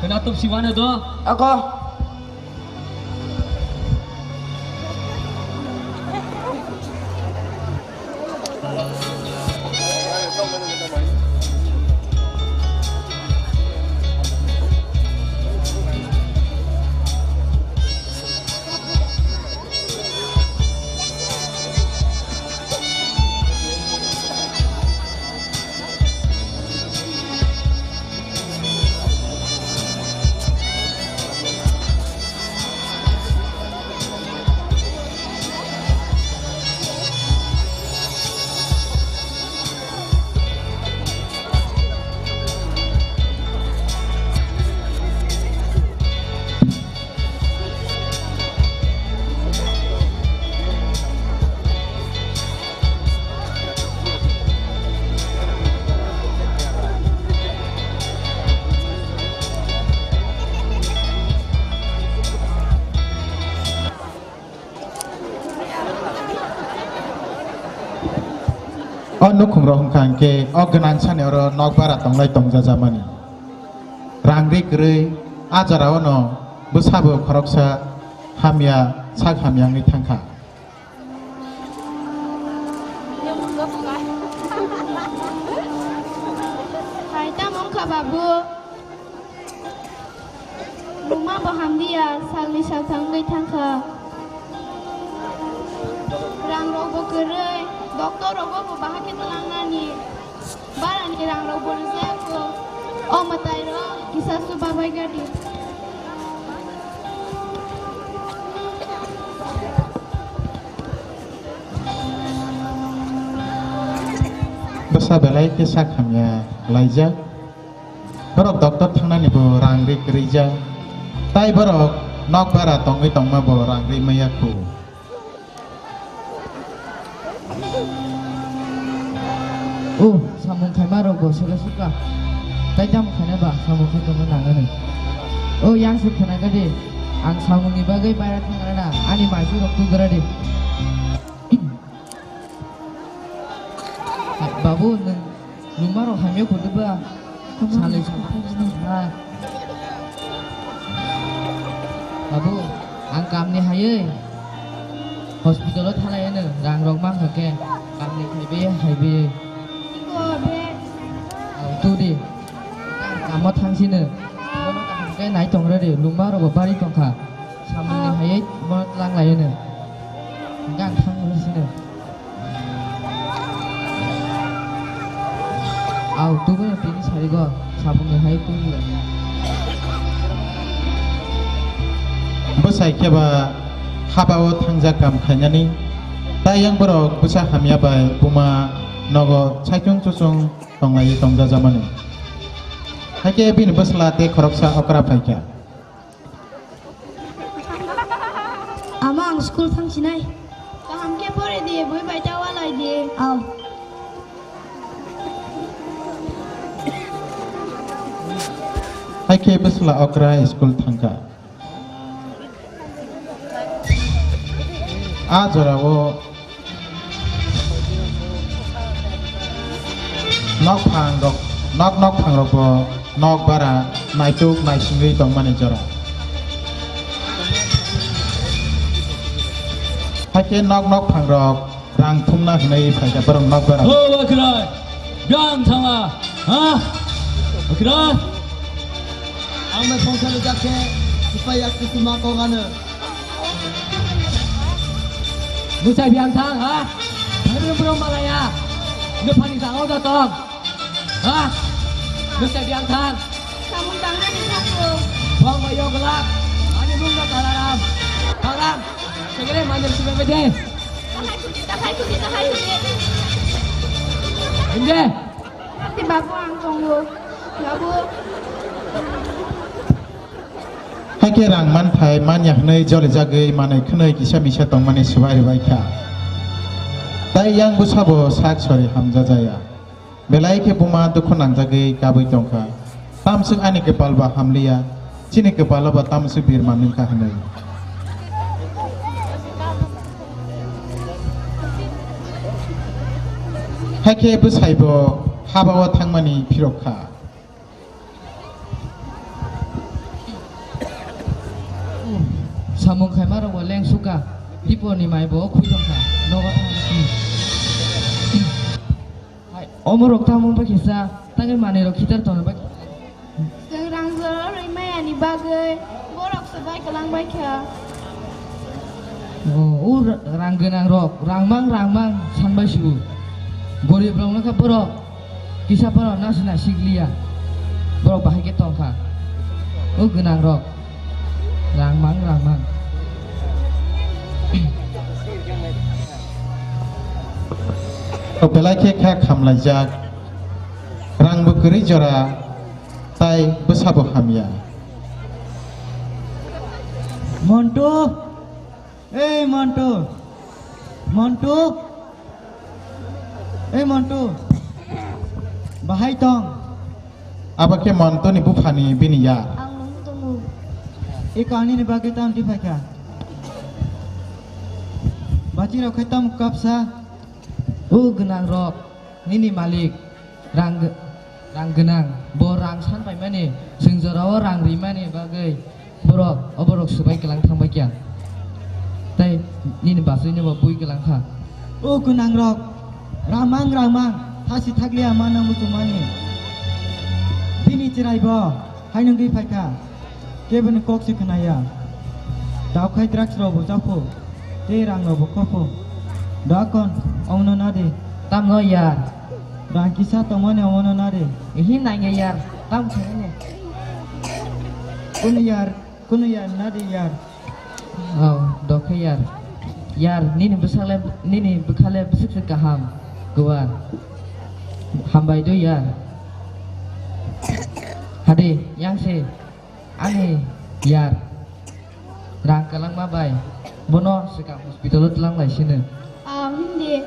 Kena tup si mana do? Ako. O nukhungrok wngkha hwnkhe o gwnang sani oro nokbar a tonglai tongjajakmani. Rang ri kwrwi a jora o no bwsabo khoroksa hamya sak hamya wngwi thangkha. Hai, tamo wngkha, babu? Buma bo hamliya, salni salsa wngwi thangkha. Rang rokbo kwrwi, doctor rogo bo bahai khe twlangnani. Barani rang rok bo rwjak o, o mwtai rok kisa chubabai gadi. Bwsa belai khe sak hamya laijak. Borok doctor thangnani bo rang ri kwrwijak. Tai borok nok bara tongwi tongma bo rang ri maya khu. O, samung khaima rok bo sele suka. Tai tamo khaina ba, samung khai tongna nangani. O, yang se khana gadi. Ang samung ni bagwi baira thangrana, ani maisi rok tugra di. Babu, nwng Lungma rok hamya khudu ba? Salai salai ha. Babu, ang kamni haywi hospital o thalai ano, rang rok mankha khe, kamni khaibe haibe. Iko be. Au, tu di. Kamo thangsino. Bono kaham khe nai tongra di, lungma rok bo bari tongkha. Samungni haywi bono tlang lai ano. Gang thangwi sino. Au, tubui no tini sarigo, sabung ni hai tubui. Bwsai khe ba haba o thangjak kam khainani. Tai yang borok bwsa hamya bai buma nogo saichung chuchung tonglai tongjajamani. Hakhe bini bwsla tei khoroksa okra phaikha. Ama, ang school thangsinai. Kaham khe pore di, bui bai ta walai di. Au. Hakhe bwsla okra school thangkha. A jorao nokphang rok, nok nokphang rokbo nokbara naituk naisingwi tongmani jora. Hakhe nok nokphang rok rang thumna hwnwi phaikha borok nokbara. O Bakhrai, gang thangla, ha? Bakhrai? Ang bai phone salo jak khe, sipai yak kisima kok ano. Bwsai biyang thang, ha? Hai brum brum malaya. Nokphani saka o da tong. Ha? Bwsai biyang thang. Samung tangnani thago. Bong bai yo glak. Ani mung no Kalaram. Kalaram. Segere mandir sibai bai de. Tahai kuti, tahai kuti, tahai kuti. Inde. Ati babu ang tongo. Babu. Hakhe rang manthai manya hwnwi jolijagwi manwi khwnwi kisa misa tongmani swbai rwbaikha. Tai yang bwsabo sak sori hamjajaya. Belai khe buma dukhu nangjagwi kabwi tongkha. Tamswk ani kwpal ba hamliya, chini kwpalo ba tamswk birma nungkha hwnwi. Hakhe bwsaibo habao thangmani phirok kha. Samung khaima rok bo leng suka, dipor ni mai bo khui tongkha, nogo thang. Hai, omo rok tamo ba kisa, tangwi manwi rok khitar tongna ba. Chwng rang jora rwi maya ni bagwi, borok se bai kwlang bai kha. O, o ra-, rang gwnang rok, rang mang, rang mang, san bai sibu. Gorib rok no kha borok, kisa borok nasi nasi gliya. Borok bahai khe tong kha. O gwnang rok, rang mang, rang mang. O belai khe kha khamlaijak. Rang bo kwrwi jora, tai bwsa bo hamya. Montu! Ei Montu! Montu! Ei Montu! Bahai tong? Abo khe Montu ni buphani bini ya. Ang nung tongo. I kani ni bagwi tam ti phaikha. Bachi rok khai tam kapsa. O gwnang rok, nini malik. Rang, rang gwnang, bo rang san paimani, chwng jorao rang rimani bagwi borok, o borok swbai kwlang thangbai kya. Tei nini bachwino bo bui kwlang kha. O gwnang rok, ramang ramang, thasi thakliya manang muchungmani. Bini chwrai bo hainungwi phaikha. Keboni kok se khwnaya. Dawkhai drugs rok bo chapho. Tei rang rok bo khopho. Dakon, ongno nadi. Tamno yar. Rang kisa tongmani omono nadi. Ihi nangya yar. Tam khaine. Kunu yar, kunu yar nadi yar. Oh, dokhe yar. Yar, nini bwsale, nini bwkhale bwswk se kaham. Guwar. Hambai do yar. Hadi, yang se. Ani yar rang kwlangma bai bono swkang hospital o twlang lai sino. Ah, hindi.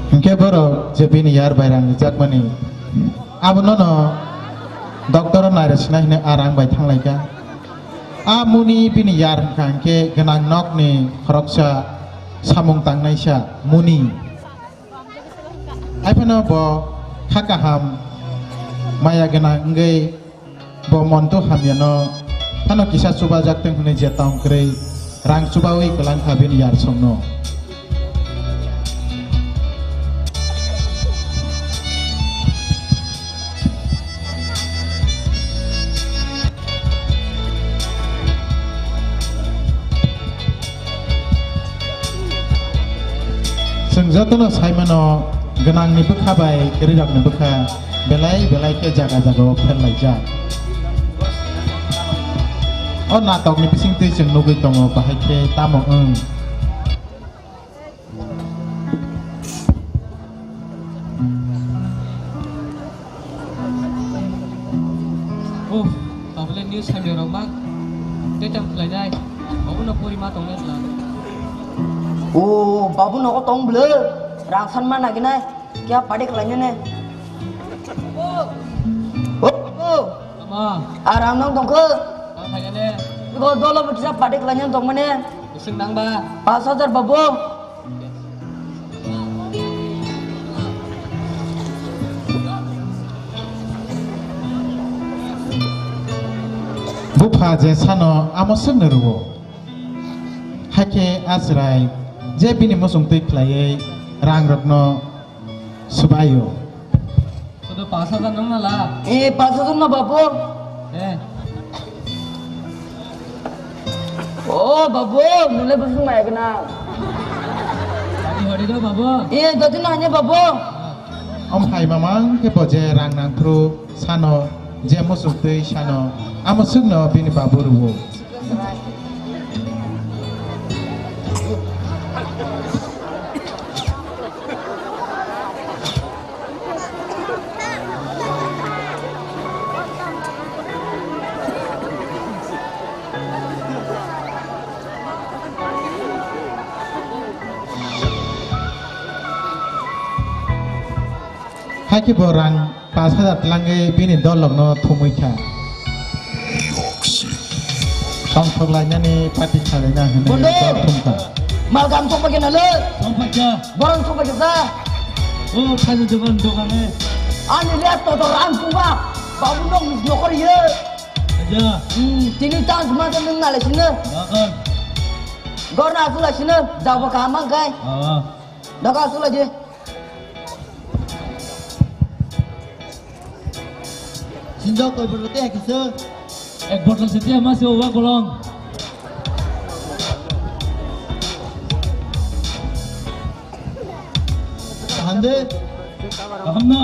Hinkhe borok je bini yar bai rang rijakmani, abono no doctor o nairok sinai hinwi a rang bai thanglaikha. A muni bini yar hwnkha hinkhe gwnang nokni khoroksa samung tangnaisa muni. Haiphano bo kha kaham maya gwnang wngwi bo Montu hamyano phano kisa chubajak tong hwnwi je tong kwrwi rang chubawi kwlang kha bini yarsongno. Jotono saimano gwnangni bwkha bai kwrwirokni bwkha belai belai khe jaga jagao pherlaijak. O natokni bisingtwi chwng nugwi tongo bahai khe tamo wng. Uff, tabole news hamya rok ma. Tei tang khlai nai. Obo no pori ma tong nai. O, babu nogo tong bwle. Rang san ma nagi nai. Kya party khlai nai ne? O, o. Ama. A rang nang tong khe. Rang khlai nai. Ko dolo bo kisa party khlai nai tong mane. Bising nang ba. Pas hajar babu. Bupha je sano amo swkno rwo. Hakhe a chwrai je bini muchung twi khlaiwi rangrokno swbaio. Sudu pas hajar nang nala? Eh, pas hajar na babu. Eh. O babu, nule busung maya gana. Tadi hori do babu. Eh, dati nanya babu. Om hai mamang khe bo je rang nang phru sano je muchung twi sano amo swkno bini babu rwo. Hakhe bo rang pas hajar twlangwi bini dolokno thumwi kha. Tongthok lainani party khlaina hwnwi Bondo! Dol thumkha. Malgam thokba khe nalo. Thumkha. Borok thokba khe sa. O, khajo joban dogane. Ani le to to rang thumba. Babu nong nokor ye. Aja. Hmm, tini chance ma nung nale sini. Bakal. Gorna asula sini. Jabo kaham mangkai. Ah. Daga asula je. Sinjok koi botol tei hakisa. Ek botol se tiya ma se wa kolong. Kaham de. Kaham na.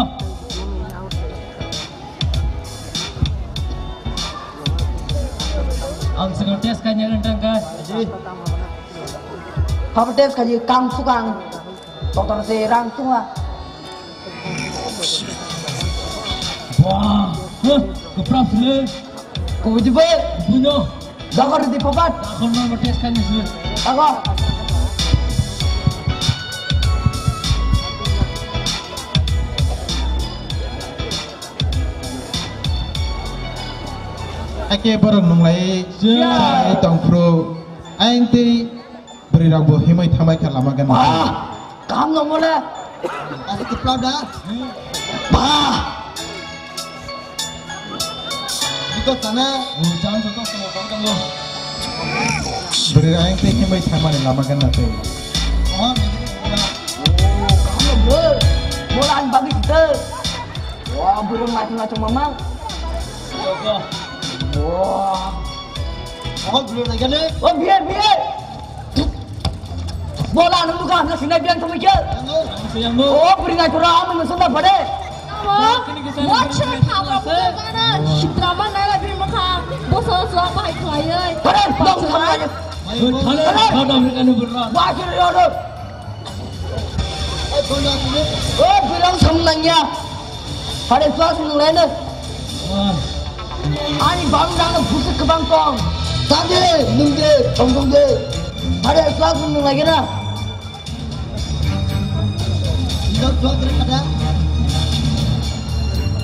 Ang sekarang test kanya rentang ka. Apa test kaji kang sukang. Doktor se rang sunga. Wah, huh, kepras le. Kubuji be. Buno. Doktor di papat. Doktor no test kan ni. Ako. Ake borok nunglai. Ya. Sai tongphru. Aing tei Bwrwi rok bo himwi thambai kha lama gana. Ah, kaham no mole. Asa kwpla da. Bah. Biko sana. Bwrwi rok ang tei himwi thamani lama gana tei. Oh, kaham no mole. Mole ang bagi kita. Wah, burung macam-macam mamang. Wah. Oh, belum lagi nih. Oh, biar, biar. Bola anu muka anu sini biar kamu je. Oh, beri ngai kurang anu musuh dah pada. Mo, mo chwng thangma bujo gana, sitrama naila bini mwkhang, boso sua bahai khwlaiwi. Pada, dong sama aja. Pada. Wah, kiri, kiri. Oh, bilang sama nanya. Hade sua sung nung laino. Ani bang dang no busu kwbang tong. Tangde, nungde, tong tongde. Hade sua sung nung lagi na. Indok sua kiri kada.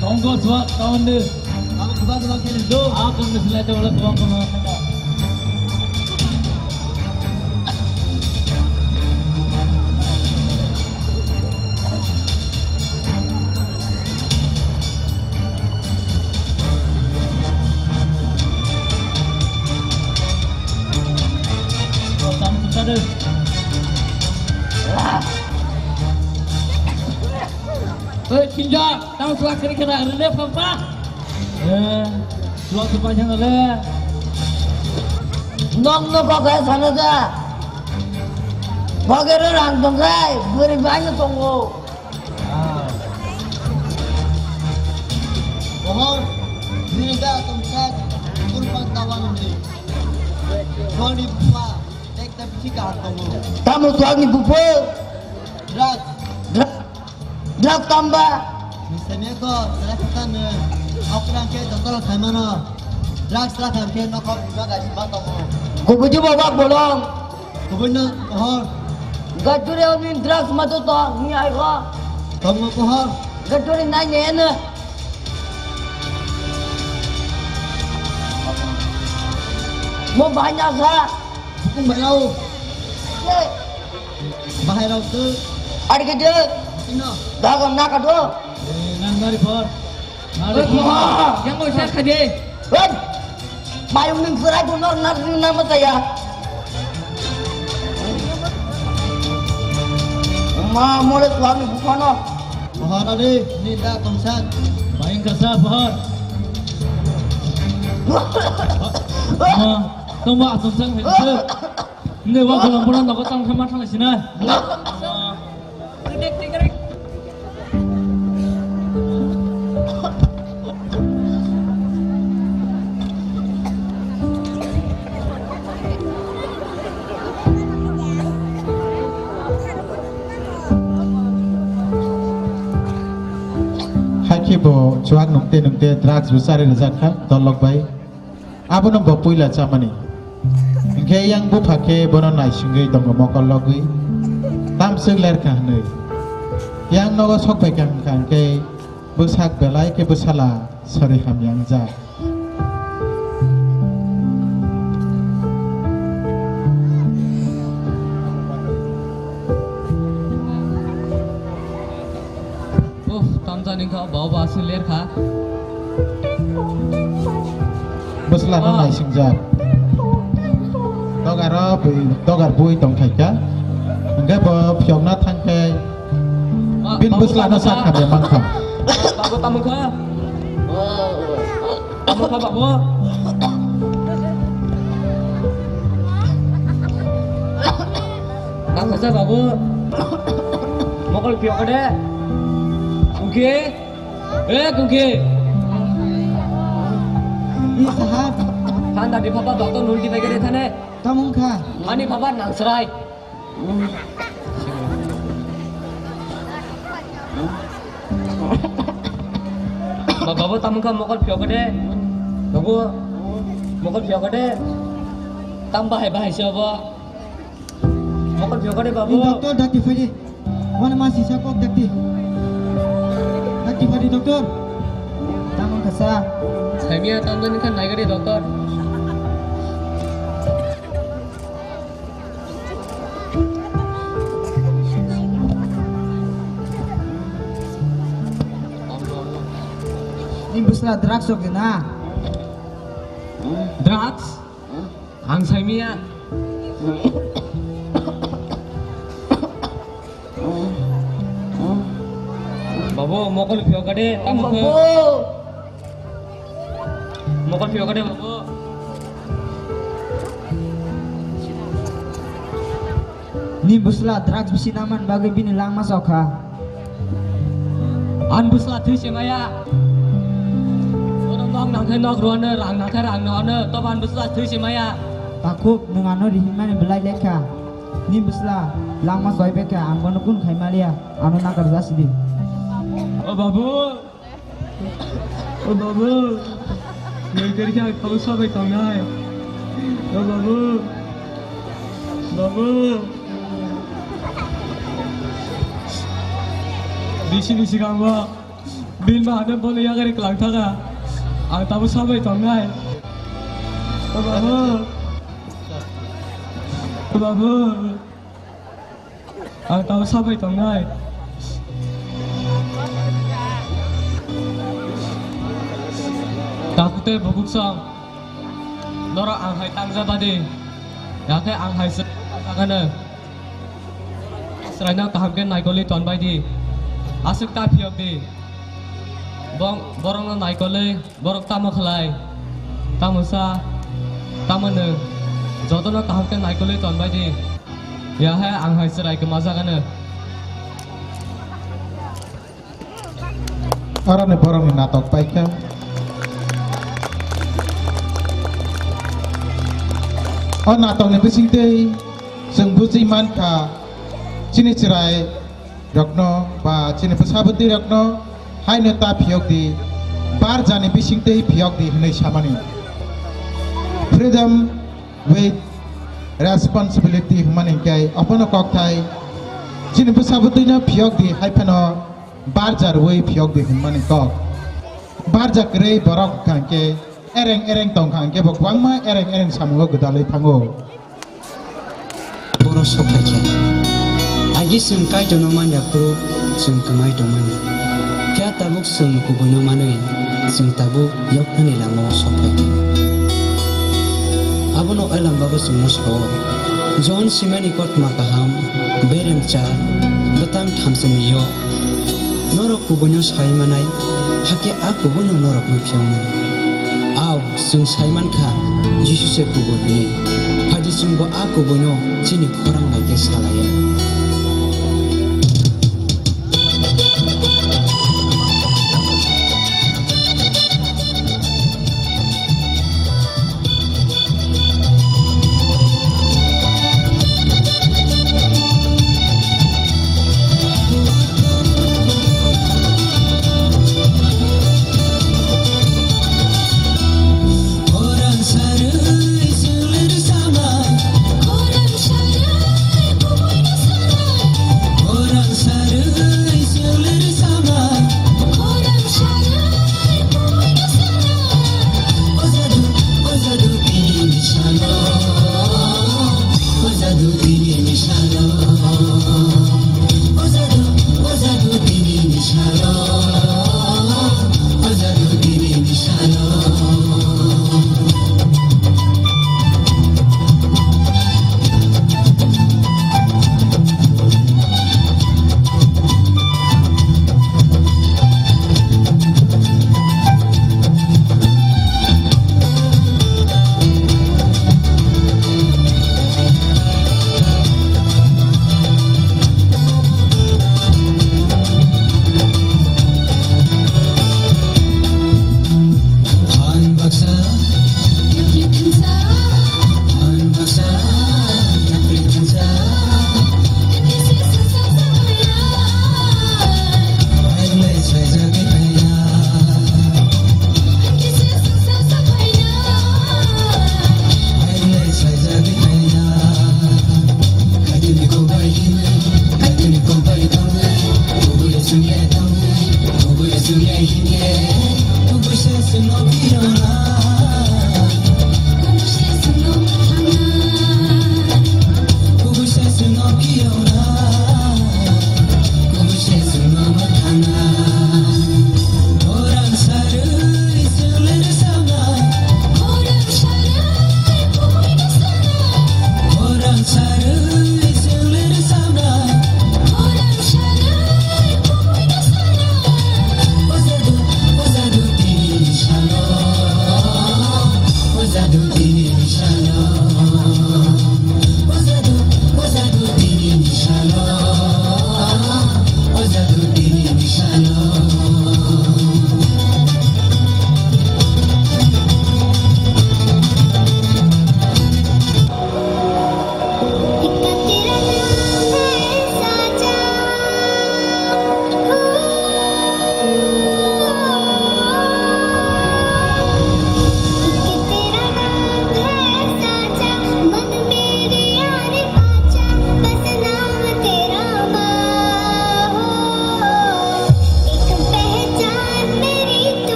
Tonggo sua kawan de. Kamu kubang kubang kiri do. Aku ngesilai de wala kubang kubang kada. Hei, Kinja, tang selak kiri kena, rene papa. Eh, suatu panjang le. Nong no kok kaya sana da. Bagero rang tongkhai, bwrwi baino tongo. Bohor, nini da tongsa, kurban tawan ni. Boni bupha, ekta bithi kaham tongo. Tamo tuakni bupha. Drugs. Dra-, drugs tamba. Misalnya ko, drugs tane, okrang ke doktor khaimano. Drugs la khamke nokok biba gaji ba tongo. Kubuju baba bolong. Kubun no pohor. Gajuri onin drugs ma to to ni ai ko. Tongo pohor. Gajuri nai ne ne. Mo bahai na sa. Bukung bayau. Ye. Bahai rau tu. Ari ke je. Ino. Dagang na ka do. Eh, nang mari por. Mari por. Yang mau siap kade. Oi! Mayung ning serai dulu, nar, nar, nar, mata ya. Ma, mole suami bukano. Pohor ari, ni da tongsak. Mayung kasa, pohor. Ma, tong ba tongsak, hense. Nde wa golam bolan nogo tang khe ma thang sina. Hakhe bo chuak nungte nungte drugs bo chari rijak kha, tolok bai. Abono bo puila chamani. Hinkhe yang bupha khe bono naisingwi tongo mokol logwi. Tamswk lerkha hwnwi. Yang nogo sok phaikha hwnkha hinkhe bwsak belai khe bwsala sari hamya wngjak. Uff, tamjani kha, bau ba aswk ler kha. Bwsla no naisingjak. Dogar o bui, dogar bui tong khaikha. Hwnkhe bo phiyokna thangkhe bini bwsla no sak khamya mankha. Babu tamo kha. Tamo kha babu. Tamo kha babu. Mokol phiyok de. Oke. Eh, Kuki. Ih, sahab. Thanda di papa doktor nul di bagere thane. Tamung kha. Ani papa nang serai. Ba, babu tamung kha mokol phiyok de. Babu. Mokol phiyok de. Tam bahai bahai se obo. Mokol phiyok de babu. Doktor dakti phai di. Wana ma sisa kok dakti. Dakti phai di doktor. Tamang kasa. Saimia tamjani khan naigari doktor. Ni bwsla drugs rok de na. Drugs? Ang saimia. Babu, mokol phiyok de, tamo khe. Babu. Mokol phiyok de, babu. Ni bwsla drugs bisi naman bagwi bini langma sokha. An bwsla thwi se maya. Bono nok nang khe nok rwano, rang nang khe rang nangno, tobo an bwsla thwi se maya. Takhuk, nwng ano rihimani belai lekha. Ni bwsla langma soi bekha, ang bono kun khai maliya, ano nakar jasidi. O babu. O babu, nwng kwrwi khe ang tabuk sabai tongnai. O babu, babu. Bisi bisi kang bo. Bini ba hano bono yagari klang thaka. Ang tabuk sabai tongnai. O babu. O babu. Ang tamo sabai tongnai. Takute bukuksong. Norok ang hai tangja badi. Yakhe ang hai se-, ano. Sraino kaham khe naikolwi tonbai di. Aswk ta phiyok di. Bong-, borokno naikolwi. Borok tamo khlai, tamo sa, tamo nwng, jotono kaham khe naikolwi tonbai di. Ya hai, ang hai chwrai kwmajak ano. Aroni borokni natok paikha. O natokni bisingtwi chwng bujwi mankha, chini chwrai rokno ba chini bwsa bwtwi rokno haino ta phiyok di, barjani bisingtwi phiyok di hwnwi samani. Freedom with responsibility hwnmani khe opono kokthai chini bwsa bwtwino phiyok di hai phano barja rwui phiyok di hwnmani kok. Barja kwrwi borok hwnkha hwnkhe ereng ereng tongkha hwnkhe bo kwbangma ereng ereng samungo gwdalwi thango. Borok sok phaikha. Agi chwng Kaitorno man ya phuru chwng kwmai tongmani. Phiya tabuk chwng kubuino manwi chwng tabuk yoknani lamao sok phaikha. Abono Elam bago chwngno sao. Johon simani kothoma kaham, berem cha, bwtang thamsani yok. Norok kubuino sai manai, hakhe a kubuino norokno phiya mano. Ao, chwng sai mankha, Jisu se kubui hwnwi. Phaidi chwngbo a kubuino chini khorang bai khe salaio.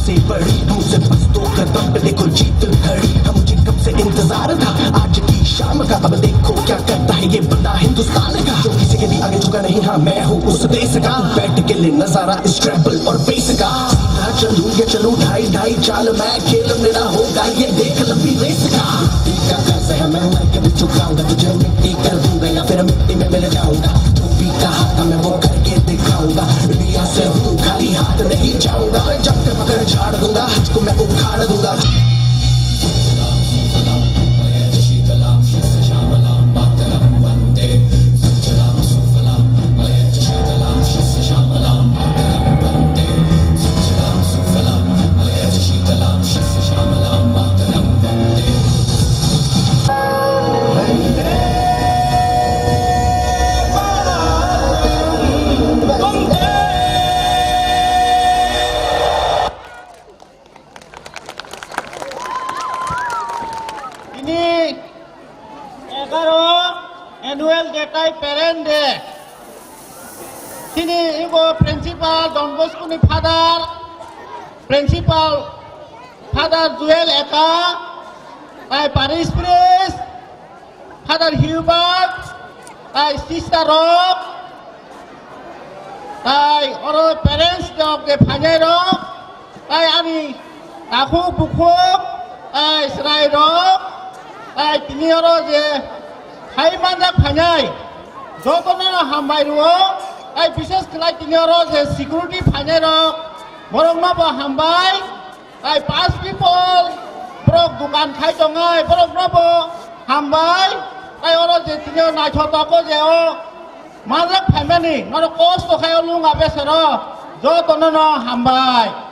से बड़ी, हमसे बस दो कदम पे देखो जीत खड़ी। हम मुझे कब से इंतजार था आज की शाम का, अब देखो क्या करता है ये बंदा हिंदुस्तान का। जो किसी के भी आगे झुका नहीं, हाँ मैं हूँ उस देश का। बैठ के ले नजारा इस ट्रैवल और बेस का। सीधा चलूँ या चलूँ ढाई ढाई चाल, मैं खेल मेरा होगा ये देख लंबी रेस का। मिट्टी का कर्ज है मैं, मैं कभी चुकाऊंगा, तुझे मिट्टी कर दूंगा या फिर मिट्टी में मिल जाऊंगा। जो भी कहा था मैं वो करके दिखाऊंगा। इंडिया से हूँ खाली हाथ नहीं जाऊंगा, मैं जब तक मगर झाड़ दूंगा, तुझको मैं उखाड़ दूंगा। Ini egaro annual day tai parent day. Sini ibo principal Don Bosco ni father, principal father Joel Eka, tai parish priest, father Hubert, tai sister rok, tai oro parents rok je phainai rok, tai ani takhuk bukhuk, tai chwrai rok, tai tini oro je hai manjak phainai jotono no hambai rwo, tai bishes khlai tini oro je security phainai rok borok no bo hambai. Tai pas people borok dukan khai tongnai, borok no bo hambai. Tai oro je tini o naithotok o je o manjak phaimani, norok kosto khai o lunga besero jotono no hambai.